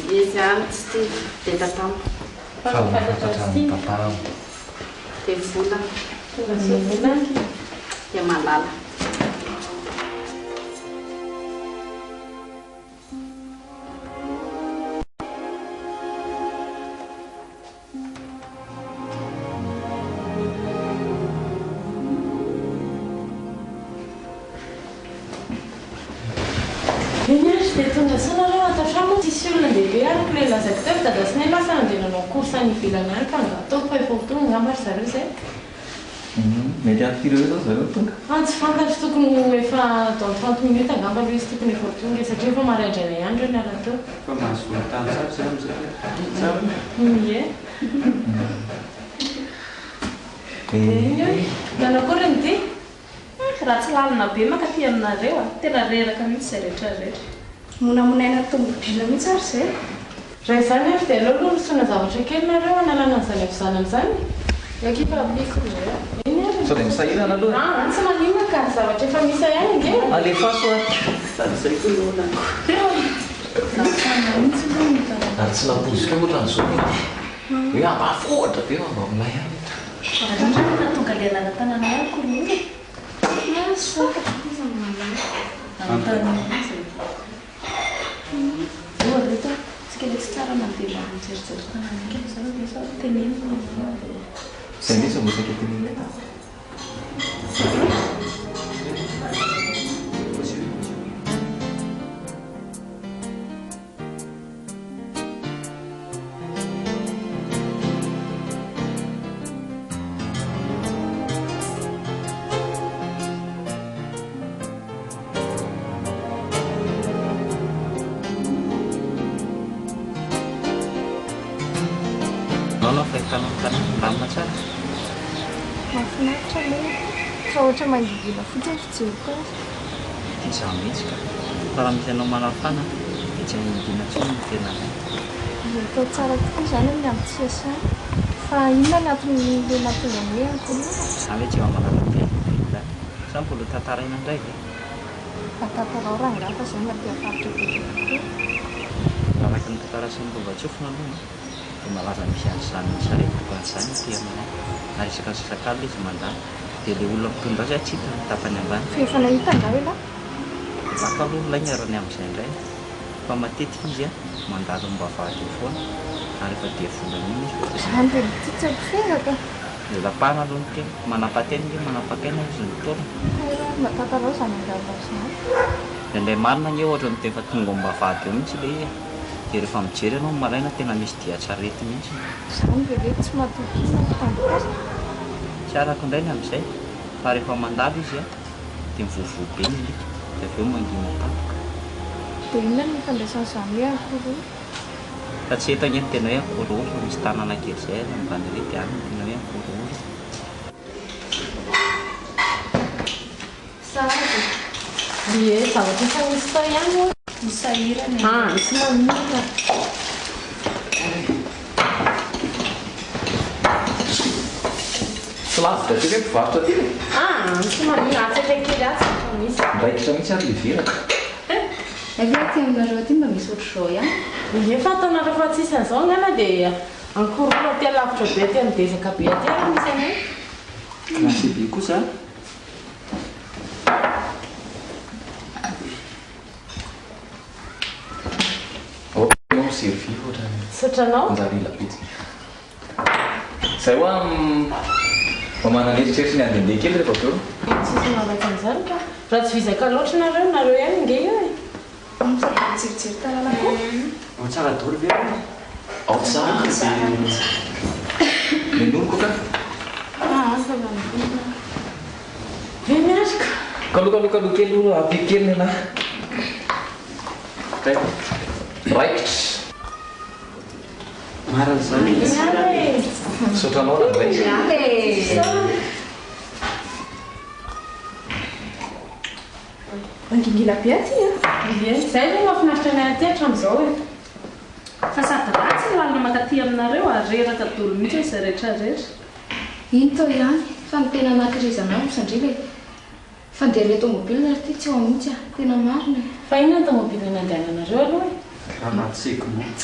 Izy ihany tsy tia dia tatamo. Faly mahafantatra an'i tatamo. Dia volana. Tonga soa volana. Dia malala. Eny ary, dia tonga soa nareo ato an-trano moa tsisy olona lehibe araka ilay lazaiko teo fa dada sy neny lasa nandeha nanao course any ivelany any ka angaha ataoko fa efa ho tonga angamba ry zareo izay. Mety any firy eo izao zareo no tonga? Ah tsy fantatro, tokony ho efa dans 30 minutes angamba aloha izy tokony efa ho tonga e, satria efa maraindraina ihany ireo niala teo. Efa mahazo volontany tsara izay amin'izay e. Tsara. Ie. Eny oi. Nanao akory ny dia? Raha tsy lalina be mankaty aminareo a! Tena reraka mihitsy izay rehetra rehetra. Monamonaina tomobila mihitsy ary izay. Raha izany ary dia aleo aloha rosoana zavatra kely nareo hanalana an'izany havizanana izany e! Akia fa ampiako ry zareo. Eny ary e! Sao dia misahirana aloha e! Aa tsy maninona ka! Zavatra efa misy ihany ange e! Alefaso ary! Sady izay koa no olana. Ary tsy nampoiziko hoe ohatran'izao ny aty. Hoe ambanivohitra be fa mba milay ihany eto. Ary indrindra moa nahatonga ilay alalan-tanana ihany kolonely e! Zay mihitsy no mba saika tenenina eto. Anao fahitana ny tanàna milamina tsara. Mahafinaritra aloha fa ohatra mangigina fotsiny fijeriko azy. Dia izaho mihitsy ka. Fa raha misy anao manafana dia tsy hangingina intsony ny tenanay. Dia atao tsara tokoa izany amin'ny andro tsy iasana. Fa inona ny anton'ilay nahatonga ny hoe ankohonana? Izaho ve tsy efa mahalala be an'io velona io? Sa mbola ho tantaraina indray ve? Mba tantarao rangahy fa izay mba te hahafaritra bebe kokoa. Araka ny tantara sy ny lovantsofina aloha dia malaza misy an'izany sarety tokana izany aty aminay ary isaka ny sasak'alina izy mandalo. Dia ilay olona mpitondra azy tsy hita ny tapany ambany. Fa efa nahita angaha ialahy? Laka aloha lainga raha ny amin'izay indray fa matetika izy mandalo am-bavahady eo foana ary efa devolana iny izy vao tena. Izany dia mitsitsy am-pifehaka. Lapana aloha ny tena. Manapa-tena ange manapakaina hozy ny taolana. Hay raha mba tantarao izany angalanao izany. Indraindray marina ange ohatran'ny efa tonga ao am-bavahady eo mihitsy ilay izy e. Dia rehefa mijery ianao ny maraina tena misy dian-tsarety mihitsy. Izany ve ve tsy matoky inona ny mpitandro Tsy arako indray ny amin'izay fa rehefa mandalo izy dia mivovoa be ny alika dia avy eo mangina tampoka. Dia inona no ifandraisan'izany hoe ankororo? Fa tsy eto ange no tena hoe ankororo fa misy tanàna kely izay ary ambany ery dia any no tena hoe ankororo. Sahady. Ie, zavatra efa nisy tao ihany hono. Misahirana e. Ah, tsy maninona. Tsy lavitra aty ve mpivarotra aty e? Ah, tsy maninona, atsy akaiky kely atsy efa misy. Miraikitra mihitsy ary le verako. Hay ve aty aminareo aty mba misy ohatr'izao ihany? Ie, fa ataonareo fa tsisy an'izao angamba dia Ankorolo aty alavitra be aty amin'ny dezaka be aty ary misy an'io. Classe be kosa a! Aoka ianao mi-servir ohatran'ny Misaotra anao. manjary ela be tsy. Zay hoa mba manana eritreritry ny handehandeha kely rehefa avy eo. Tsisy mahalaka an'izany ka. Raha tsy vizaka loatra nareo, nareo ihany ange io e. Sady mijerijery tanàna koa. Ao tsara daholo ve aloha? Ao tsara be. Nenoniko ka. Aa fa manonona. Ve miaraka? Kalo kalo kalo kely aloha ampiako kely ny anahy. Raikitra. Marina izany e. Misaotra anao nandray. Mangingina be aty a! Ie, izay aloha mahafinaritra anay aty hatramin'izao e! Fa sady ratsy ny lalana mankaty aminareo ary reraka dolo mihitsy izay rehetra rehetra. Iny tao ihany fa ny tena nakirizana ahy osa ndry le fandehan'ilay tomobile ary ity tsy ao mihitsy ah! Tena marina e! Fa inona ny tomobile nandehananareo aloha e? Granate segment.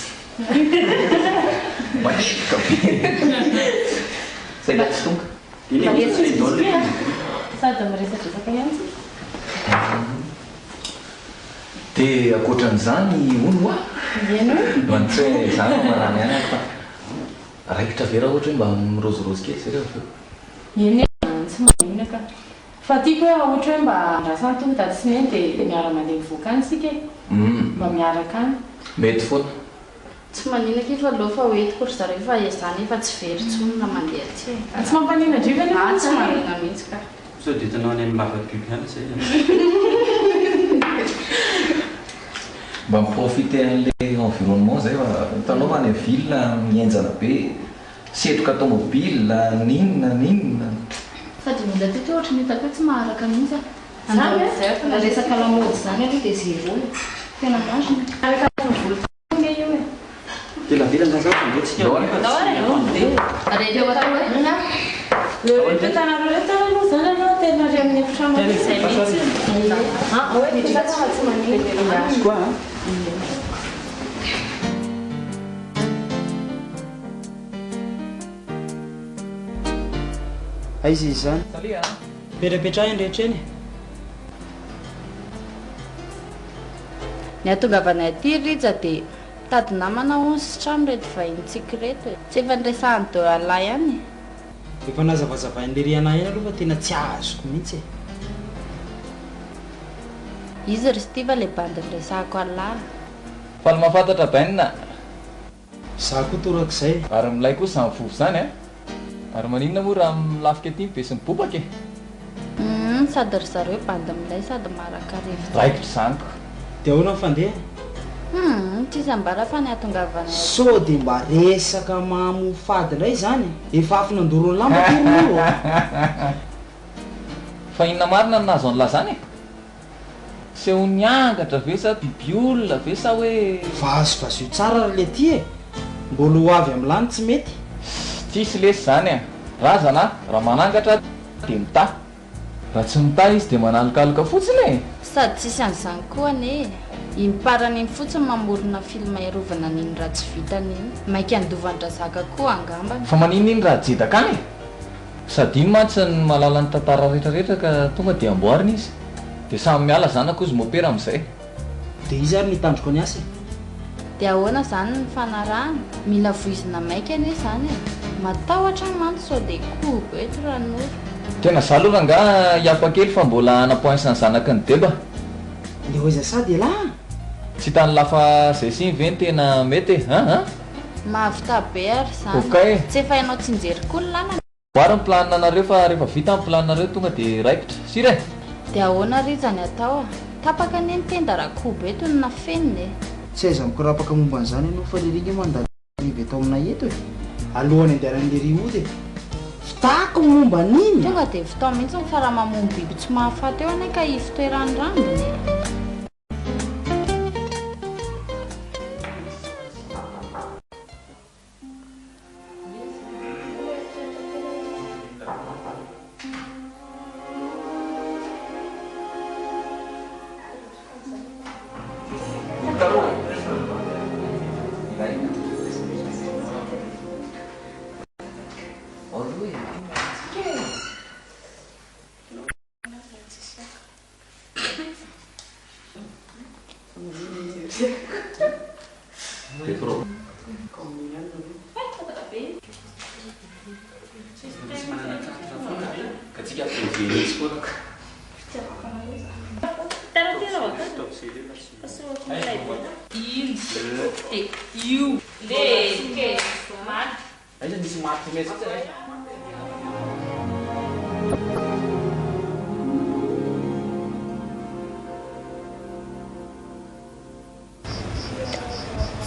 Matroka be. Saika tsy tonga. Mandeha tsy misy biscuit a! Sady miresadresaka ihany tsika. Dia ankoatran'izany hono hoa? Eny hono. Mantsy hoe za no marany ihany ary fa raikitra ve raha ohatra hoe mba mirôzirôzy kely zay rehefa avy eo? Eny e, tsy maninona ka. Fa tiako hoe raha ohatra hoe mba andrasana tonga dada sy neny dia miara-mandeha mivoaka any isika e! Mba miaraka any. Mety foana. Tsy manina akia fa aleo fa ho entiko ry zareo fa izany efa tsy very intsony na mandeha aty e. Tsy mampanina ndry ve Ah nefa tsy izany e? manina mihitsy ka. Sao dia hitanao any amin'ny lava-biby any izay e. Mba mi-profiter an'le environnement zay fa hitanao fa any ville mihenjana be, setroka tomobile, n'inona n'inona. Sady ny olona teto ohatry ny hitako hoe tsy maharaka mihitsy a. Zany e? Raha resaka lamaody izany aloha dia zéro e. Tena marina. Araka ny vola. Tonga io e. Dia lavela nga zaho fa tsika Ndao nefa ary. tsy mandeha. Rehefa eo atao hoe inona? Le rehetra hitanareo reto zany aloha zany aloha tena ary amin'ny efitrano Tena izay efa mihitsy. Ah ouais, mitraka fa tsy maninona. Quoi hein? Aiza izy izany? Salut a! Petrapetraha eny rehetra eny e. Ny hatongavanay aty ry Rija dia mitady namana hono sy trano ireto vahinintsika ireto e. Tsy efa niresahan'i Doala ihany e. Efa nazavazavain'i Lery anah ihany aloha fa tena tsy azoko mihitsy e. Izy ry Steve ilay bandy niresahako an'lah. Faly mahafantatra Ben a! Za koa torak'izay. Ary milay kosa izany vovo izany a! Ary maninona moa raha milafika aty ny be sy ny bobaka e! Humm sady ry zareo bandy milay sady maharaka rivotra. Raikitra izany ko! Dia ahoana ny fandehany? Humm tsisy ambara fa ny hatongavanay aty. Sao dia mba resaka mamoafady indray izany e? Efa afo nandoro ny lamba akory moa io a! Fa inona marina no nahazo an'lah zany e? Seho niangatra ve sa bibiolona ve sa hoe. Vazivaziho tsara ry letia e! Mbola ho avy amin'lah ny tsy mety. Tsisy lesy zany a! Razana a! Raha manangatra dia mitaha. Raha tsy mitaha izy dia manalokaloka fotsiny e! Sady tsisy an'izany koa anie e! Iny parany iny fotsiny mamorona film hiarovana an'iny ratsy vitany iny. Maika handovan-drazaka koa angambany. Fa maninona iny raha jedaka any e? Sady iny mantsy ny mahalala ny tantara rehetra rehetra ka tonga dia amboarina izy. Dia samy miala zanaka ozy mopera amin'izay. Dia iza ary no hitandriko ny asa e? Dia ahoana izany ny fanarahana? Mila voizina maika anie izany e! Matahotra aho mantsy sao dia kobo eto Ranoro. Tena za aloha rangaha hiapa kely fa mbola hana points ny zanaky ny deba. Ndeha ho aiza sady elah a? Tsy hitan'ny lafa zay siny ve ny tena mety e? An an? Mahavita be ary izany. Ok e! Tsy efa hainao tsinjery koa ny lalana? Amboary ny planina nareo fa rehefa vita ny planina-reo tonga dia raikitra. Sira e! Dia ahoana rija ny atao a? Tapaka anie ny tenda raha kobo eto no nafenina e! Tsy aiza mikorapaka momba an'izany ianao fa lery nge mandany hariva eto aminay eto e! Alohan'ny andehanan'i lery hody e! Vitako ny momba an'iny a! Tonga dia vitao mihitsy fa raha mamono biby tsy mahafaty eo anie ka hifitoeran'ny rambony e!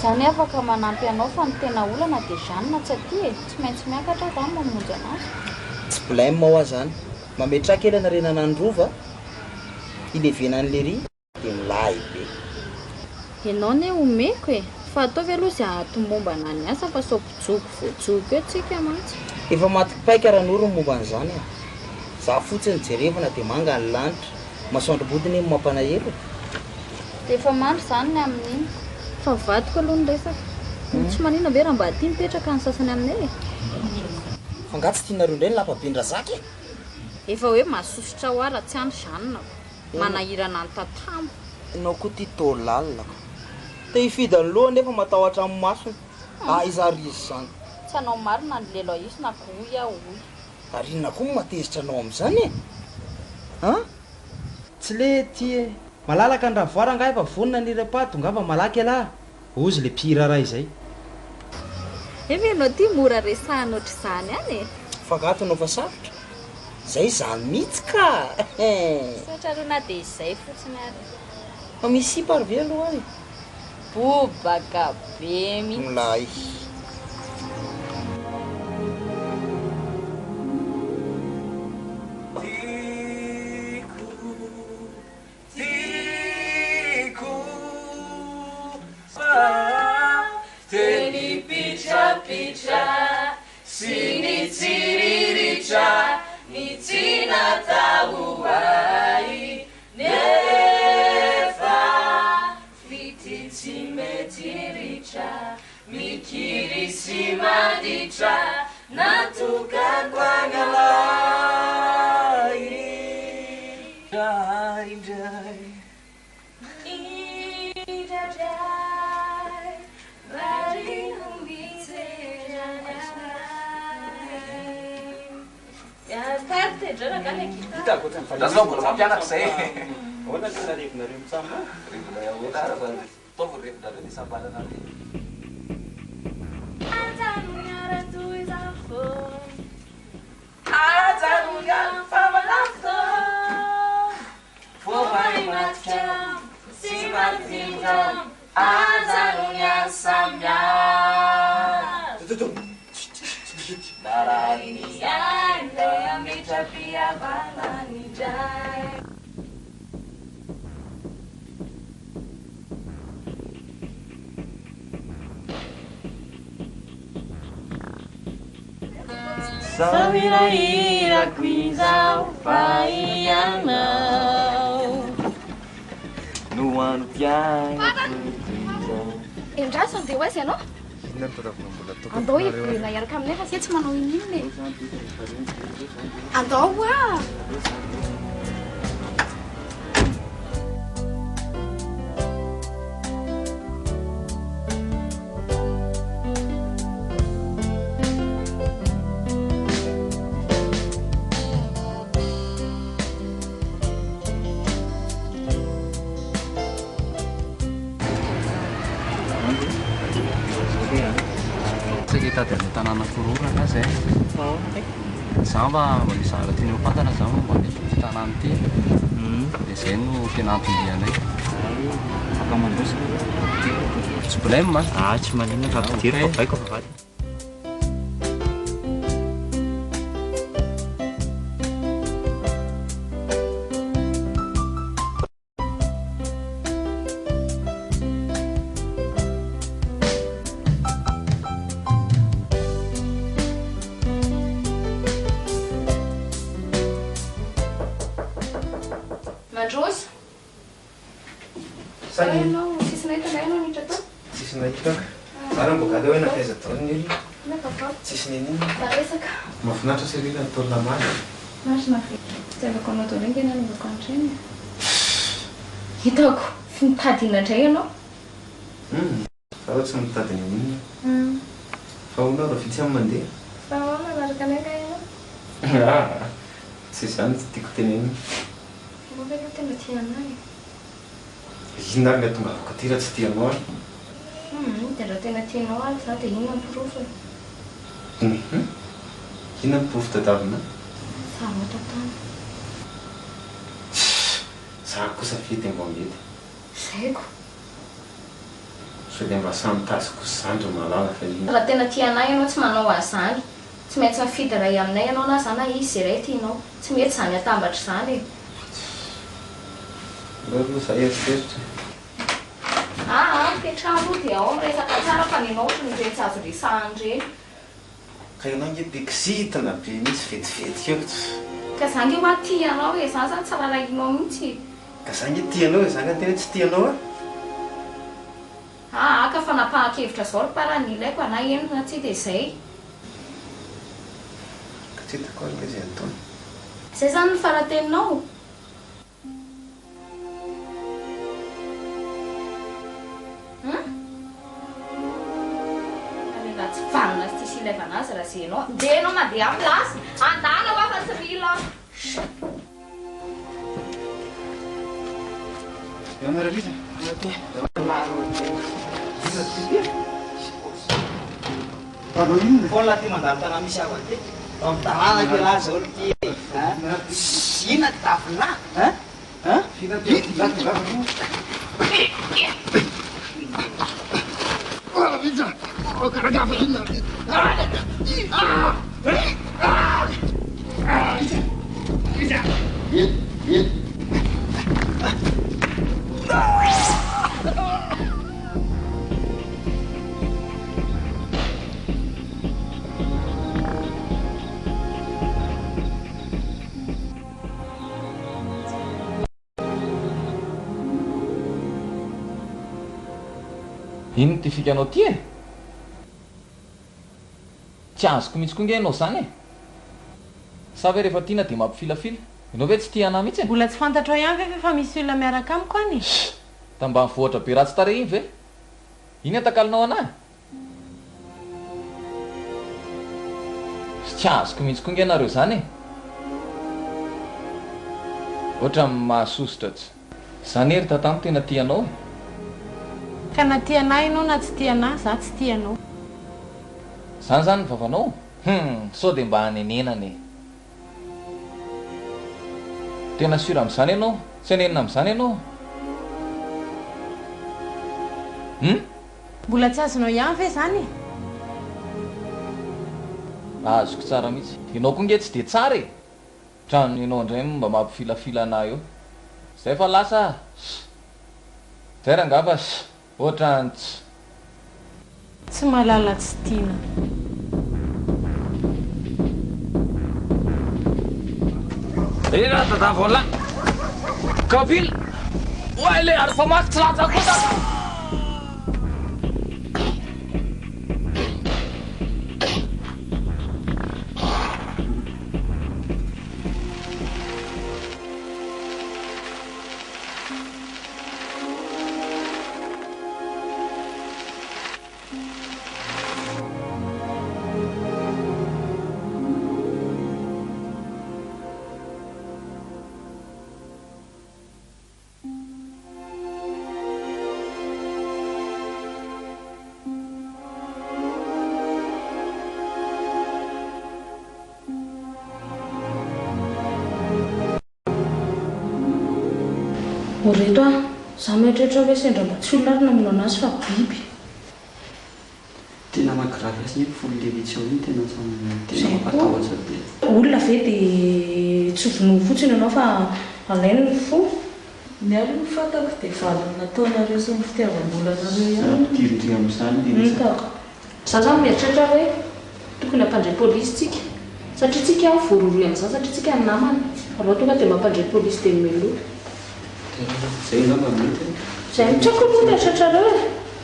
Za anie afaka manampy anao fa ny tena olana dia Jeanne tsy aty e! Tsy maintsy miakatra aho zany mamonjy anazy. Tsy blème hoa zany. Mametraha kely anarenana ny rova hilevenan'i lery dia milay be. Enao anie omeko e! Fa ataovy aloha izay hahatomombana ny asa fa sao mpijoko voajoko eo tsika mantsy. Efa maty paika Ranoro ny momba an'izany a! Za fotsiny jerevana dia manga ny lanitra, masoandro-body anie no mampanahelo e! Dia efa mandry izany ny amin'iny. Fa vadiko aloha ny resaka. Tsy maninona ve raha mba aty mipetraka ny sasany aminay e? Fa nga tsy tianareo indray ny lapaben-dRazaka e? Efa hoe mahasosotra hoa raha tsy any Jeanne ko. Manahirana ny tatamo. Enao koa ty tô lalina ka. Te hifidy ny lohany nefa matahotra ny masony. Aiza ary izy izany? Tsy hanao marina ny lelo ahisina ko hoy aho hoy. Ary inona koa no mahatezitra anao amin'izany e? An? Tsy le ty e! Malalaka ny ravoara angaha efa vonona ny repas tongava malaky elah! Ozy le mpihira ray zay. Efa ianao ty mora resahana ohatr'izany ihany e! Fa angaha ataonao fa sarotra? Zay izany mihitsy ka! Misaotra aloha na dia izay fotsiny ary. Fa misy sipa ary ve aloha any? Bobaka be mihitsy. Milay. Tiako, tiako fa te nipitrapitra sy nitsiriritra ny tsy natao ho ahy nefa fitia tsy mety ritra mikiry sy maditra natokako an'alahy indray. Indraindray variana mijery Za mbola mampianatra zay. Ahoana tena revinareo mitsam ao? Revinay ahoana ary fa ataovy ny revinareo dia sambanana revy. Sao hirahirako izao fa ianao No antom-piainako izao. Endraso andeha ho aiza ianao? Inona no tadiavinao mbola atao Andao hiverina hiaraka aminay fa isika tsy manao ininona e. Andao hoa! Saika hitady an'ilay tanàna Kororaka aho izay. Za mba mba misy zavatra tianay ho fantatra zany momba an'ity tanàna ity. Dia izay no tena anton-dianay. Afaka mandroso. Tsy blème an? Ah, tsy maninona fa ampidiro fa baiko fa vadiny. Mandroso. Salut. Ianao tsisy nahita nga ianao niditra tao? Tsisy nahita aho. Za raha mbola gaga hoe nankaiza daholo ny olona. Inona vaovao? Tsisy n'inon'inona. Maresaka. Mahafinaritra Céline ny taolana manga. Marina ve? Fitiavako anao daholo ange nanaovako an'ireny e. Hitako fa mitady inona indray ianao? Humm. Za aloha tsy mitady n'inon'inona. Fa hono aho raha vitsy aho mandeha. Fa ahoana manaraka anay angaha ianao? Aa! Tsy izany no tiako tenenina. Ianao ve aloha tena tia anah e? Inona ary ny ahatongavako aty raha tsy tia anao aho? Humm, dia raha tena tianao ary za dia inona ny porofony? Humm, inona ny porofo tadiavinao? Sarotra tany. Tssy, za kosa ve dia mba mety. Zaiko. Sao dia mba samy tazoko sy zandry malala fa inona. Raha tena tia anay ianao tsy manao an'izany. Tsy maintsy mifidy iray aminay ianao na za na izy izay iray tianao. Tsy mety izany atambatra izany e. Aleo aloha za hieritreritra e. Aa mipetraha aloha dia ao miresaka tsara fa nenao ohatry ny ireny tsy azo resahana ireny. Ka ianao ange be kizitina be mihitsy vetivety eo. Ka za nge hoa tia anao e, za zany tsy rarahianao mihitsy e. Ka za nge tia anao e, za nga tena hoe tsy tia anao a. Aa ka fanapahan-kevitra zao ry para ny ilaiko a na eny na tsia dia zay. Ka tsy hitako ary nge zay ataony. Zay zany ny fara-teninao? Hum? Lehilahy tsy vanona sy tsisy ilaivana azy raha izay ianao. Ndeha ianao mandeha amin'ny lasa. Andana hoa fa tsy mila. Foana ty mandalo tanà misy havana ty. Ao amin'ny tanàna kely ahy zao ty e. Inona ty tavina a? Inona ity fikanao ity e? Tsy azoko mihitsy koa nge ianao izany e! Sa ve rehefa tiana dia mampifilafila? Ianao ve tsy tia anah mihitsy e? Mbola tsy fantatrao ihany ve fa efa misy olona miaraka amiko any e? Tambanivohitra be ratsy tarehy iny ve? Iny atakalonao anah? Tsy azoko mihitsy koa nge nareo zany e! Ohatran'ny mahasosotra tsy. Zany ry Tata no tena tia anao e! Ka na tia anah ianao na tsy tia anah, za tsy tia anao. Zany zany ny vavanao? Hum! Sao dia mba hanenenana e! Tena sûr amin'izany ianao? Tsy hanenina amin'izany ianao? Hum? Mbola tsy azonao ihany ve izany e? Azoko tsara mihitsy. Ianao koa nge tsy dia tsara e! Trano ianao indray mba mampifilafila anah eo. Zay fa lasa ah! Zay rangaha fa ohatran'ny tsy. Tsy mahalala tsy tiana. Ela tadavo anlah. Kapila. Oay le ary famaky tsy latsaka koa zany. O reto a! Za mieritreritra hoe sendra mba tsy olona ary namono anazy fa biby. Tena maha grave azy ny folo lehibe tsy ao iny tena tena mampatahotra be. Olona ve dia tsy vonoiny fotsiny ianao fa alainy ny fo? Ny ahy aloha ny fantako dia valiny nataonareo sy ny fitiavam-bolanareo ihany. Ampidirindry amin'izany le resaka. Hitako. Za zany mieritreritra hoe tokony hampandre polisy tsika satria tsika voarohirohy an'izany satria tsika namana. Aleo tonga dia mampandre polisy dia meloka. Zay angamba no mety e. Zay mihitsy akory moa ny eritreritrareo e.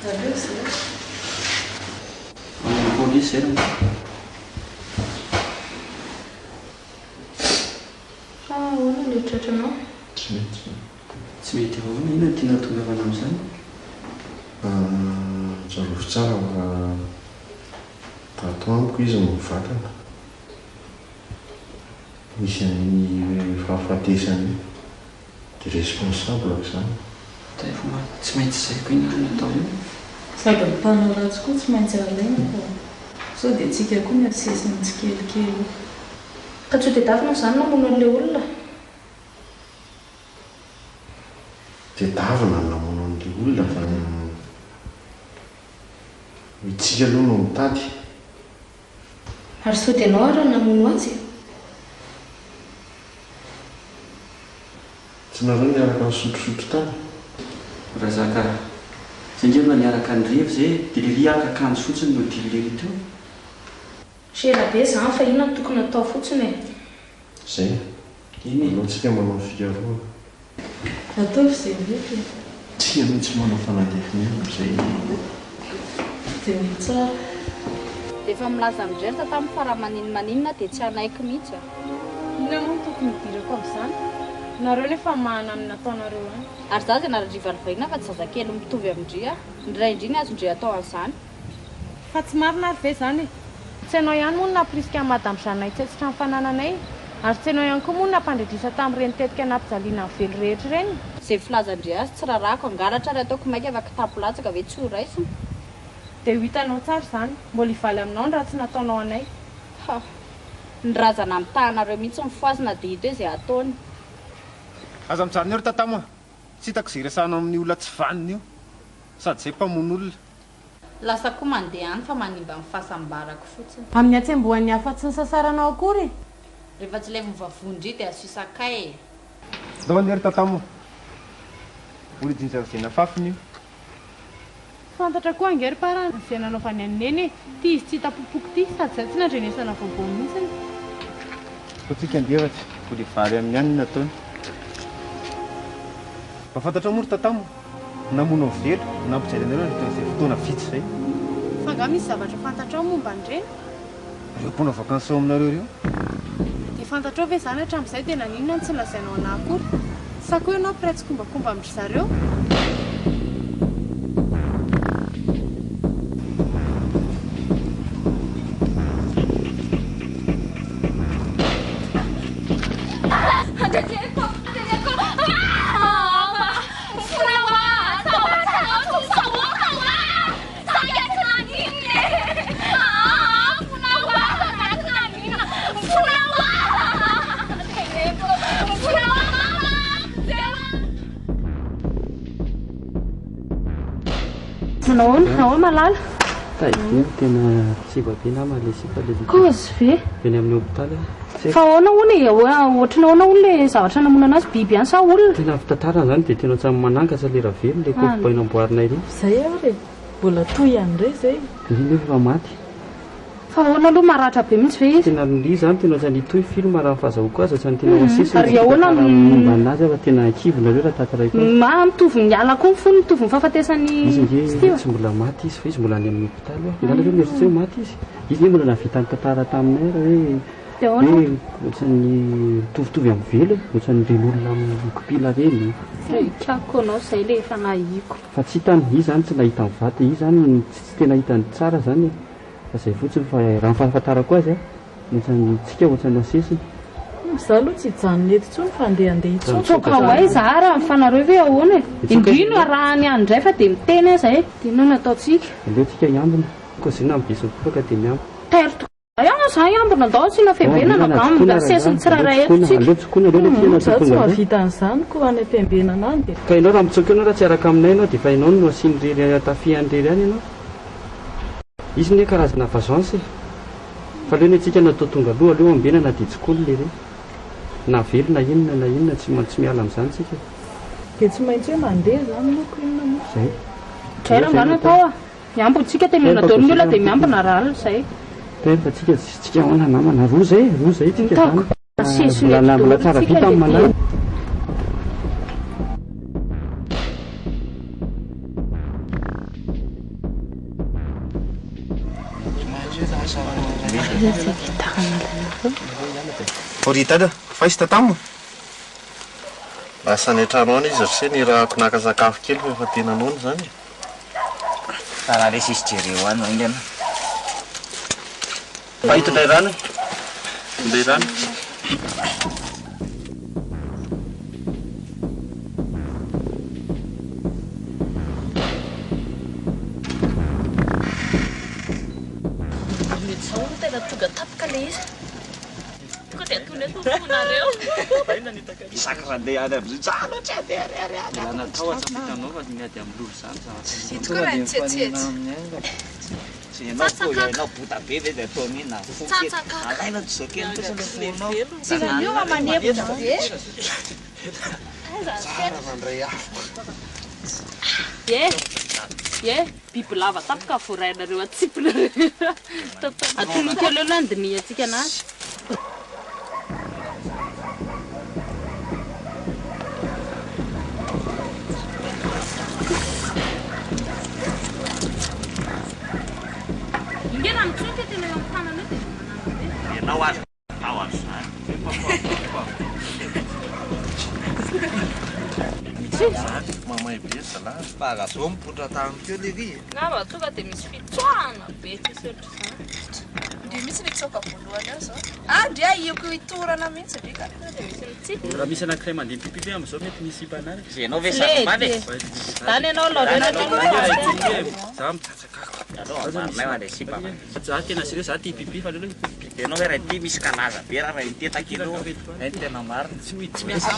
Aleo zay. Mandre polisy zay raha Fa ahoana ny eritreritranao? Tsy mety izany. Tsy mety ahoana? Inona no tiana hahatongavana amin'izany? Tsarovy tsara fa ato amiko izy no mivantana. Misy an'iny fahafatesana iny. Dia responsable-ko izany. Zay vao ma, tsy maintsy zay koa inona no atao eo. Sady ny mpanao ratsy koa tsy maintsy alaina fa sao dia tsika koa no asesiny tsikelikely eo. Ka tsy ho tedavina izany namono an'ilay olona? Tedavina ny namono an'ilay olona fa ny. Itsika aloha no mitady. Ary sao dia ianao ary no namono azy e? Tsy nareo niaraka nisotrosotro tany? Razaka a! Zay nge mba niaraka nirevy zay e! De lery haka akanjo fotsiny no dily lery teo. Sela be zany fa inona no tokony atao fotsiny e? Zay. Eny e! Aleo tsika manao fikarohana. Ataovy izay mety e! Tsika mihitsy manao fanadihadiana amin'izay. Dia mety tsara. Dia efa milaza amin-dry ry tatamo fa raha maninona maninona dia tsy hanaiky mihitsy a! Inona moa no tokony hidirako amin'izany? Nareo nefa mahana ny nataonareo any. Ary za dia narandrivalivahina fa tsy zazakely mitovy amin-dry aho. Ny rain-dry ny azon-dry atao an'izany. Fa tsy marina ary ve izany e? Tsy ianao ihany moa no nampirisika an'i Madame Jeanne hitsetsitra ny fanananay, ary tsy ianao ihany koa moa no nampandredrisa tamin'ireny tetika nampijaliana ny velo rehetra ireny. Izay filazan-dry azy tsy rarahako, hangalatra ary ataoko maika fa kitapo latsaka ve tsy ho raisina? Dia ho hitanao tsara izany, mbola hivaly aminao ny ratsy nataonao anay. Ha! Ny razana mitaha anareo mihitsy mifohazina dia hita eo izay ataony. Aza mijanona eo ry Tatamo a! Tsy hitako izay iresahanao amin'io olona tsy vanona io. Sady izay mpamono olona. Lasa koa mandeha any fa manimba ny fahasambarako fotsiny. Amin'ny hatsembohan'ny hafa tsy nisasaranao akory e! Rehefa tsy levon'ny vavony-dry dia asio sakay e! Ndao anie ry Tatamo a! Mbola hijinja izay nafafiny io. Fantatra koa ange ry para izay nanaovany an'i Neny e! Ty izy tsy hita popoka ity, sady izay tsy nandrenesana vaovao mihitsiny. Ataontsika andeha fa tsy mbola hivary aminy ihany ny nataony. Mba fantatrao moa ry Tatamo? Namono an'i Velo, nampijaly anareo nandritra an'izay fotoana vitsy izay. Fa angaha misy zavatra fantatrao momba an'ireny? Ireo mpanao vakansy ao aminareo ireo. Dia fantatrao ve izany hatramin'izay dia naninona no tsy nolazainao anà akory? Sa koa ianao mpiray tsikombakomba amin-dry zareo? Manao ahoana? Ahoana Malala? Tay be no tena tsiba be nama le sipa le Cause ve? Eny amin'ny hopitaly aho. Fa ahoana hono e? Ohatry ny ahoana hono le zavatra namono anazy? Biby ihany sa olona? Tena fitantarana zany dia tena ohatran'ny manangatra le ravelo le kofboay namboarina iry. Zay ary e! Mbola toy ihany indray izay. Ry nefa efa maty. Fa ahoana aloha maratra be mihitsy ve izy? Tena ry zany tena ohatran'ny hitohy film raha ny fahazahoako azy ohatran'ny tena ho asesiny Ary ahoana ny momba anazy aho fa tena kivy nareo raha tantaraiko azy. Ma mitovy ny ala koa ny fony mitovy ny fahafatesan'i Izy nge Steve. tsy mbola maty izy fa izy mbola any amin'ny hopitaly hoa. Nga nareo mieritreritra hoe maty izy? Izy nge mbola nahavita nitantara taminay ary hoe Dia ahoana? Hoe ohatran'ny mitovitovy amin'ny velo e, ohatran'ireny olona amin'ny kipila ireny. Ekako anao izay ilay efa nahiko. Fa tsy hitany, izy izany tsy nahita ny vato, izy izany tsy tena hitany tsara izany e, fa izay fotsiny fa raha ny fahafantarako azy a, ohatran'ny tsika ohatran'ny asesiny. Izaho aloha tsy hijanona eto intsony fa andeha handeha hitsoaka. Hitsoaka ho aiza ary fa nareo ve ahoana e? Indry no arahany any indray fa dia miteny aza e. Dia inona no ataontsika? Aleo tsika hiambina, koa zay na mibeso mikoraka dia miambina. Tairo tokoa. Zay za hiambina ndao asiana fiambenana angamba asesiny tsirairay eto tsika. Za tsy mahavita an'izany ko any am-piambenana any dia. Ka ianao raha mitsoaka ianao raha tsy hiaraka aminay ianao dia efa ianao no asiany irery tafihany irery any ianao. Izy anie karazana vagence e. Fa aleo ny antsika no atao tonga aloha, aleo ambenana dia tsikonina ery. Na velona inona na inona tsy tsy miala amin'izany tsika e. Dia tsy maintsy hoe mandeha izany moa ko inona moa. Zay. Dray rangahy no atao a. Miambina tsika tenenina daholo ny olona dia miambina raha alina izay. Tena fa tsika tsika ahoana namana roa zay roa zay tsika zany. Asesiny Mbola eto mbola daholo tsara tsika vita dia amin'ny manaraka. Ô ry dada, fa izy tatamo? Lasa any an-trano any izy ry se, nirahako naka sakafo kely fa efa tena noana izany e. Tara resy izy jereo any haingana. Mba hitondray rano e. Hitondray rano. Izao no tena tonga tampoka ilay izy. Tonga dia atony eto ny fonareo. Isaky randeha any amin'izay, za aloha tsy handeha ary ary any. Ilana tahotra tsy hitanao fa miady amin'ny lolo izany zavatra. Ito koa raha nitsetsetsy. Tsy ianao koa, ianao bota be ve dia ataony inona? Tsatsakaka. Alaina tsy zao kely kosa ilay fonao. Tsy raha io manembona be. Tsara mandray afo. Ye! Ye! Bibilava tampoka voarainareo atsipinareo. Atoloky aleo aloha handinihantsika anazy. Inge raha mitsoka tena eo amin'ny tanana eo dia manana be. Ianao aza atao an'izany. Mamay be zalahy. Fa raha zao mipoitra tamiko eo lery e. Ngamba tonga dia misy fitsoahana be tsisy ohatr'izany. Ndry mihitsy nitsoaka voalohany eo zao. Ah ndry ahiako hitorana mihitsy ndry ka. Raha misy anankiray mandeha mipipipi amin'izao mety misy sipa anaraka. Ianao ve sarimbavy e? Zany ianao Laurent Za mitsatsakako. Aleo mandeha sipa. Za tena sérieux, za tia pipi fa aleo aloha hipipi. Ianao ve raha ity misy kalaza be raha raha ity takilo. Ay ny tena marina. Tsy miasa.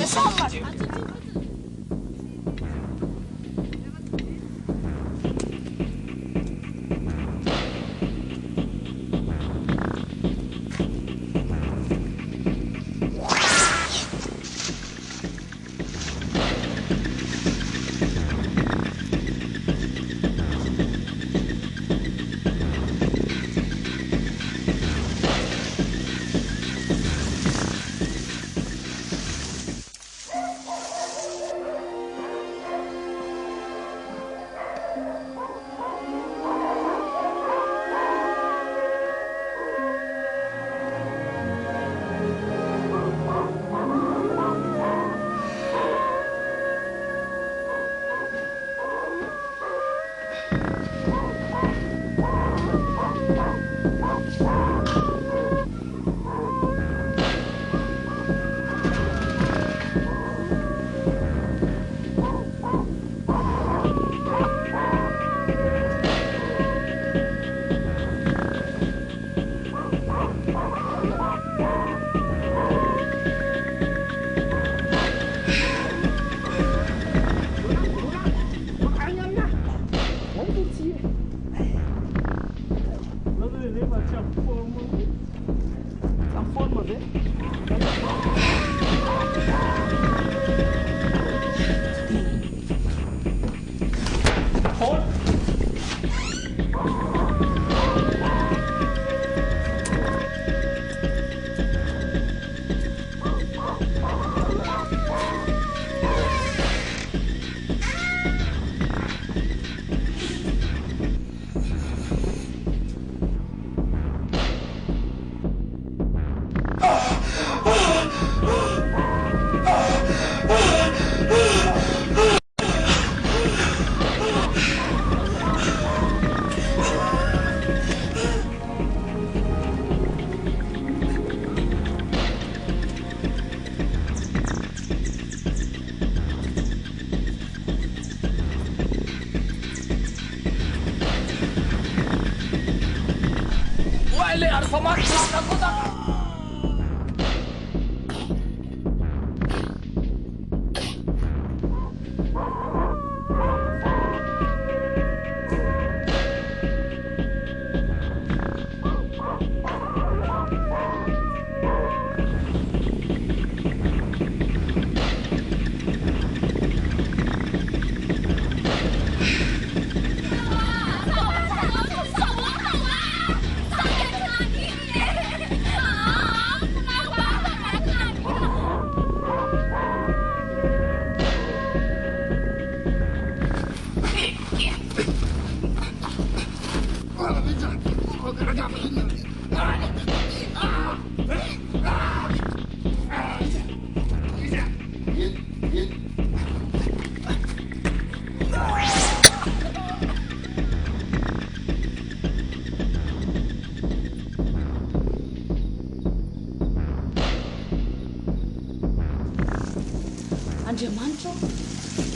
Andriamanitra ô!